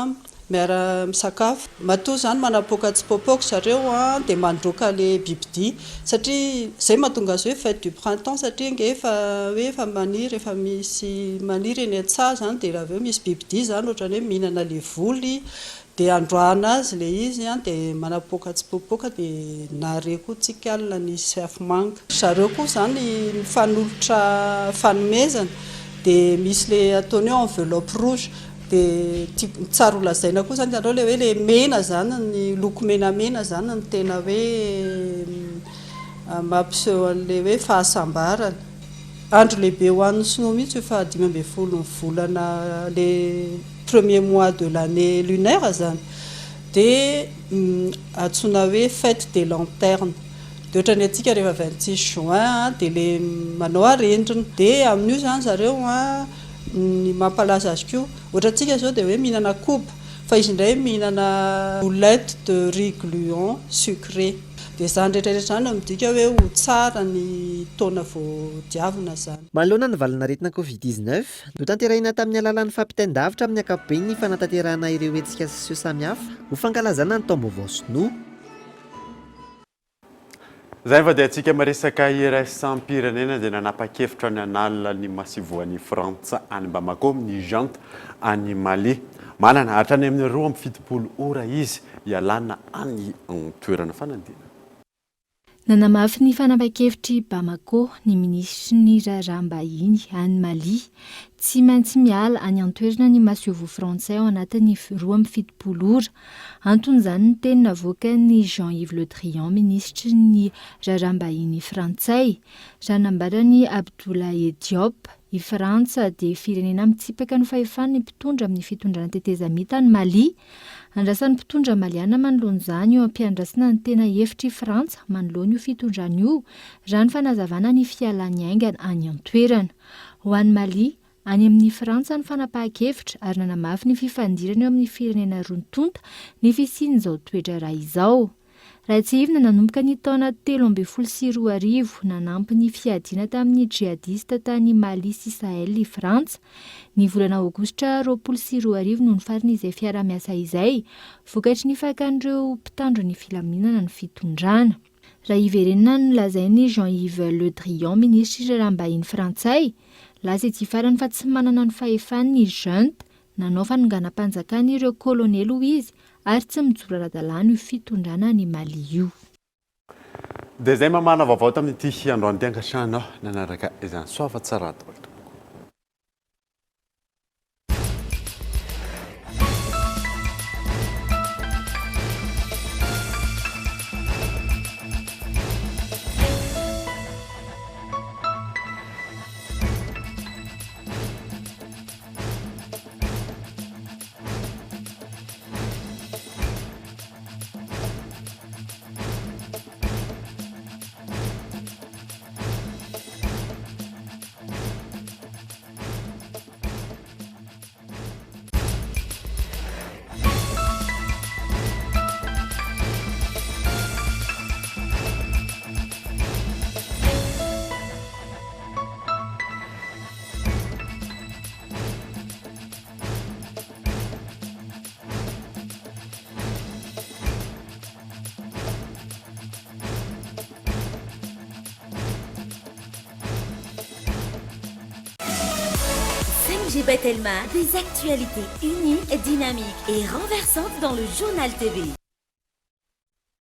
miara misakafo. Matoa izany manapoaka tsipoapoaka zareo dia mandroaka ilay bibidia satria izay mahatonga azy hoe fête du printemps satria ange efa hoe efa maniry efa misy maniry eny an-tsaha izany dia raha avy eo misy bibidia izany ohatran'ny hoe mihinana ilay voly Dia androahana azy ilay izy an, dia manapoaka tsipoapoaka dia nare koa tsika alina nisy afomanga. Zareo koa izany mifanolotra fanomezana dia misy ilay ataony hoe enveloppe rouge dia tiako tsara ho lazaina koa izany hitanareo ilay hoe ilay mena izany ny loko menamena izany no tena hoe mampiseho an'ilay hoe fahasambarana. Andro lehibe ho an'ny sinoa mihitsy io faha 15 ny volana ilay premier mois de l'année lunaire zany dia antsoina hoe fête des lanternes dia ohatran'ny antsika rehefa 26 juin dia le manao arendrina dia amin'io zany zareo an ny mampalaza azy koa ohatrantsika zao dia hoe mihinana koba fa izy indray mihinana boulette de riz gluant sucré dia izany rehetra rehetra izany no midika hoe ho tsara ny taona vao diavina zany. Manoloana ny valanaretina Covid 19, Notanterahina tamin'ny alalan'ny fampitain-davitra amin'ny ankapobeny ny fanatanterahana ireo hetsika sy seho samihafa ho fankalazana ny taom-baovao sinoa. Izay fa dia antsika miresaka iraisam-pirenena dia nanapa-kevitra ny hanala ny masoivohon'i Frantsa any Bamako ny junte any Mali. Manana hatrany amin'ny 72 ora izy hialana any an-toerana. Fanadihana. Nanamafy ny fanapahan-kevitr'i Bamako ny minisitry ny Raharaham-bahiny any Mali. Tsy maintsy miala any an-toerana ny masoivoho frantsay ao anatin'ny 72 ora. Anton'izany ny teny navoakan'i Jean-Yves Le Drian, minisitry ny Raharaham-bahiny frantsay. Raha nambaran'i Abdoulaye Diop, I Frantsa dia firenena mitsipaka ny fahefan'ny mpitondra amin'ny fitondrana tetezamita any Mali. Andrasan'ny mpitondra maliana manoloana izany eo am-piandrasana ny tena hevitr'i Frantsa manoloana io fitondrana io, raha ny fanazavana ny fialany haingana any an-toerana. Ho an'i Mali, any amin'i Frantsa ny fanapahan-kevitra ary nanamafy ny fifandirana eo amin'ny firenena roa tonta ny fisian'izao toe-draharaha izao. Raha tsiahivina, nanomboka ny taona 2013, nanampy ny fiadiana tamin'ny djihadista tany Mali sy Sahel i Frantsa. Ny volana aogositra 2020 no nifarana izay fiaraha-miasa izay, vokatry ny fakan'ireo mpitandro ny filaminana ny fitondrana. Raha hiverenana ny nolazain'i Jean-Yves Le Drian, minisitry ny raharaham-bahiny frantsay, lasa ity farany fa tsy manana ny fahefany ny junte, Nanao fanonganam-panjakana ireo kolonely hoy izy ary tsy mijoro ara-dalàna io fitondrana any Mali io. Dia izay mamahana vaovao tamin'ity androany ity ankasitrahanao nanaraka izany. Soava tsara daholo tompoko. FDG by Telma, des actualités uniques, dynamiques et renversantes dans le journal TV.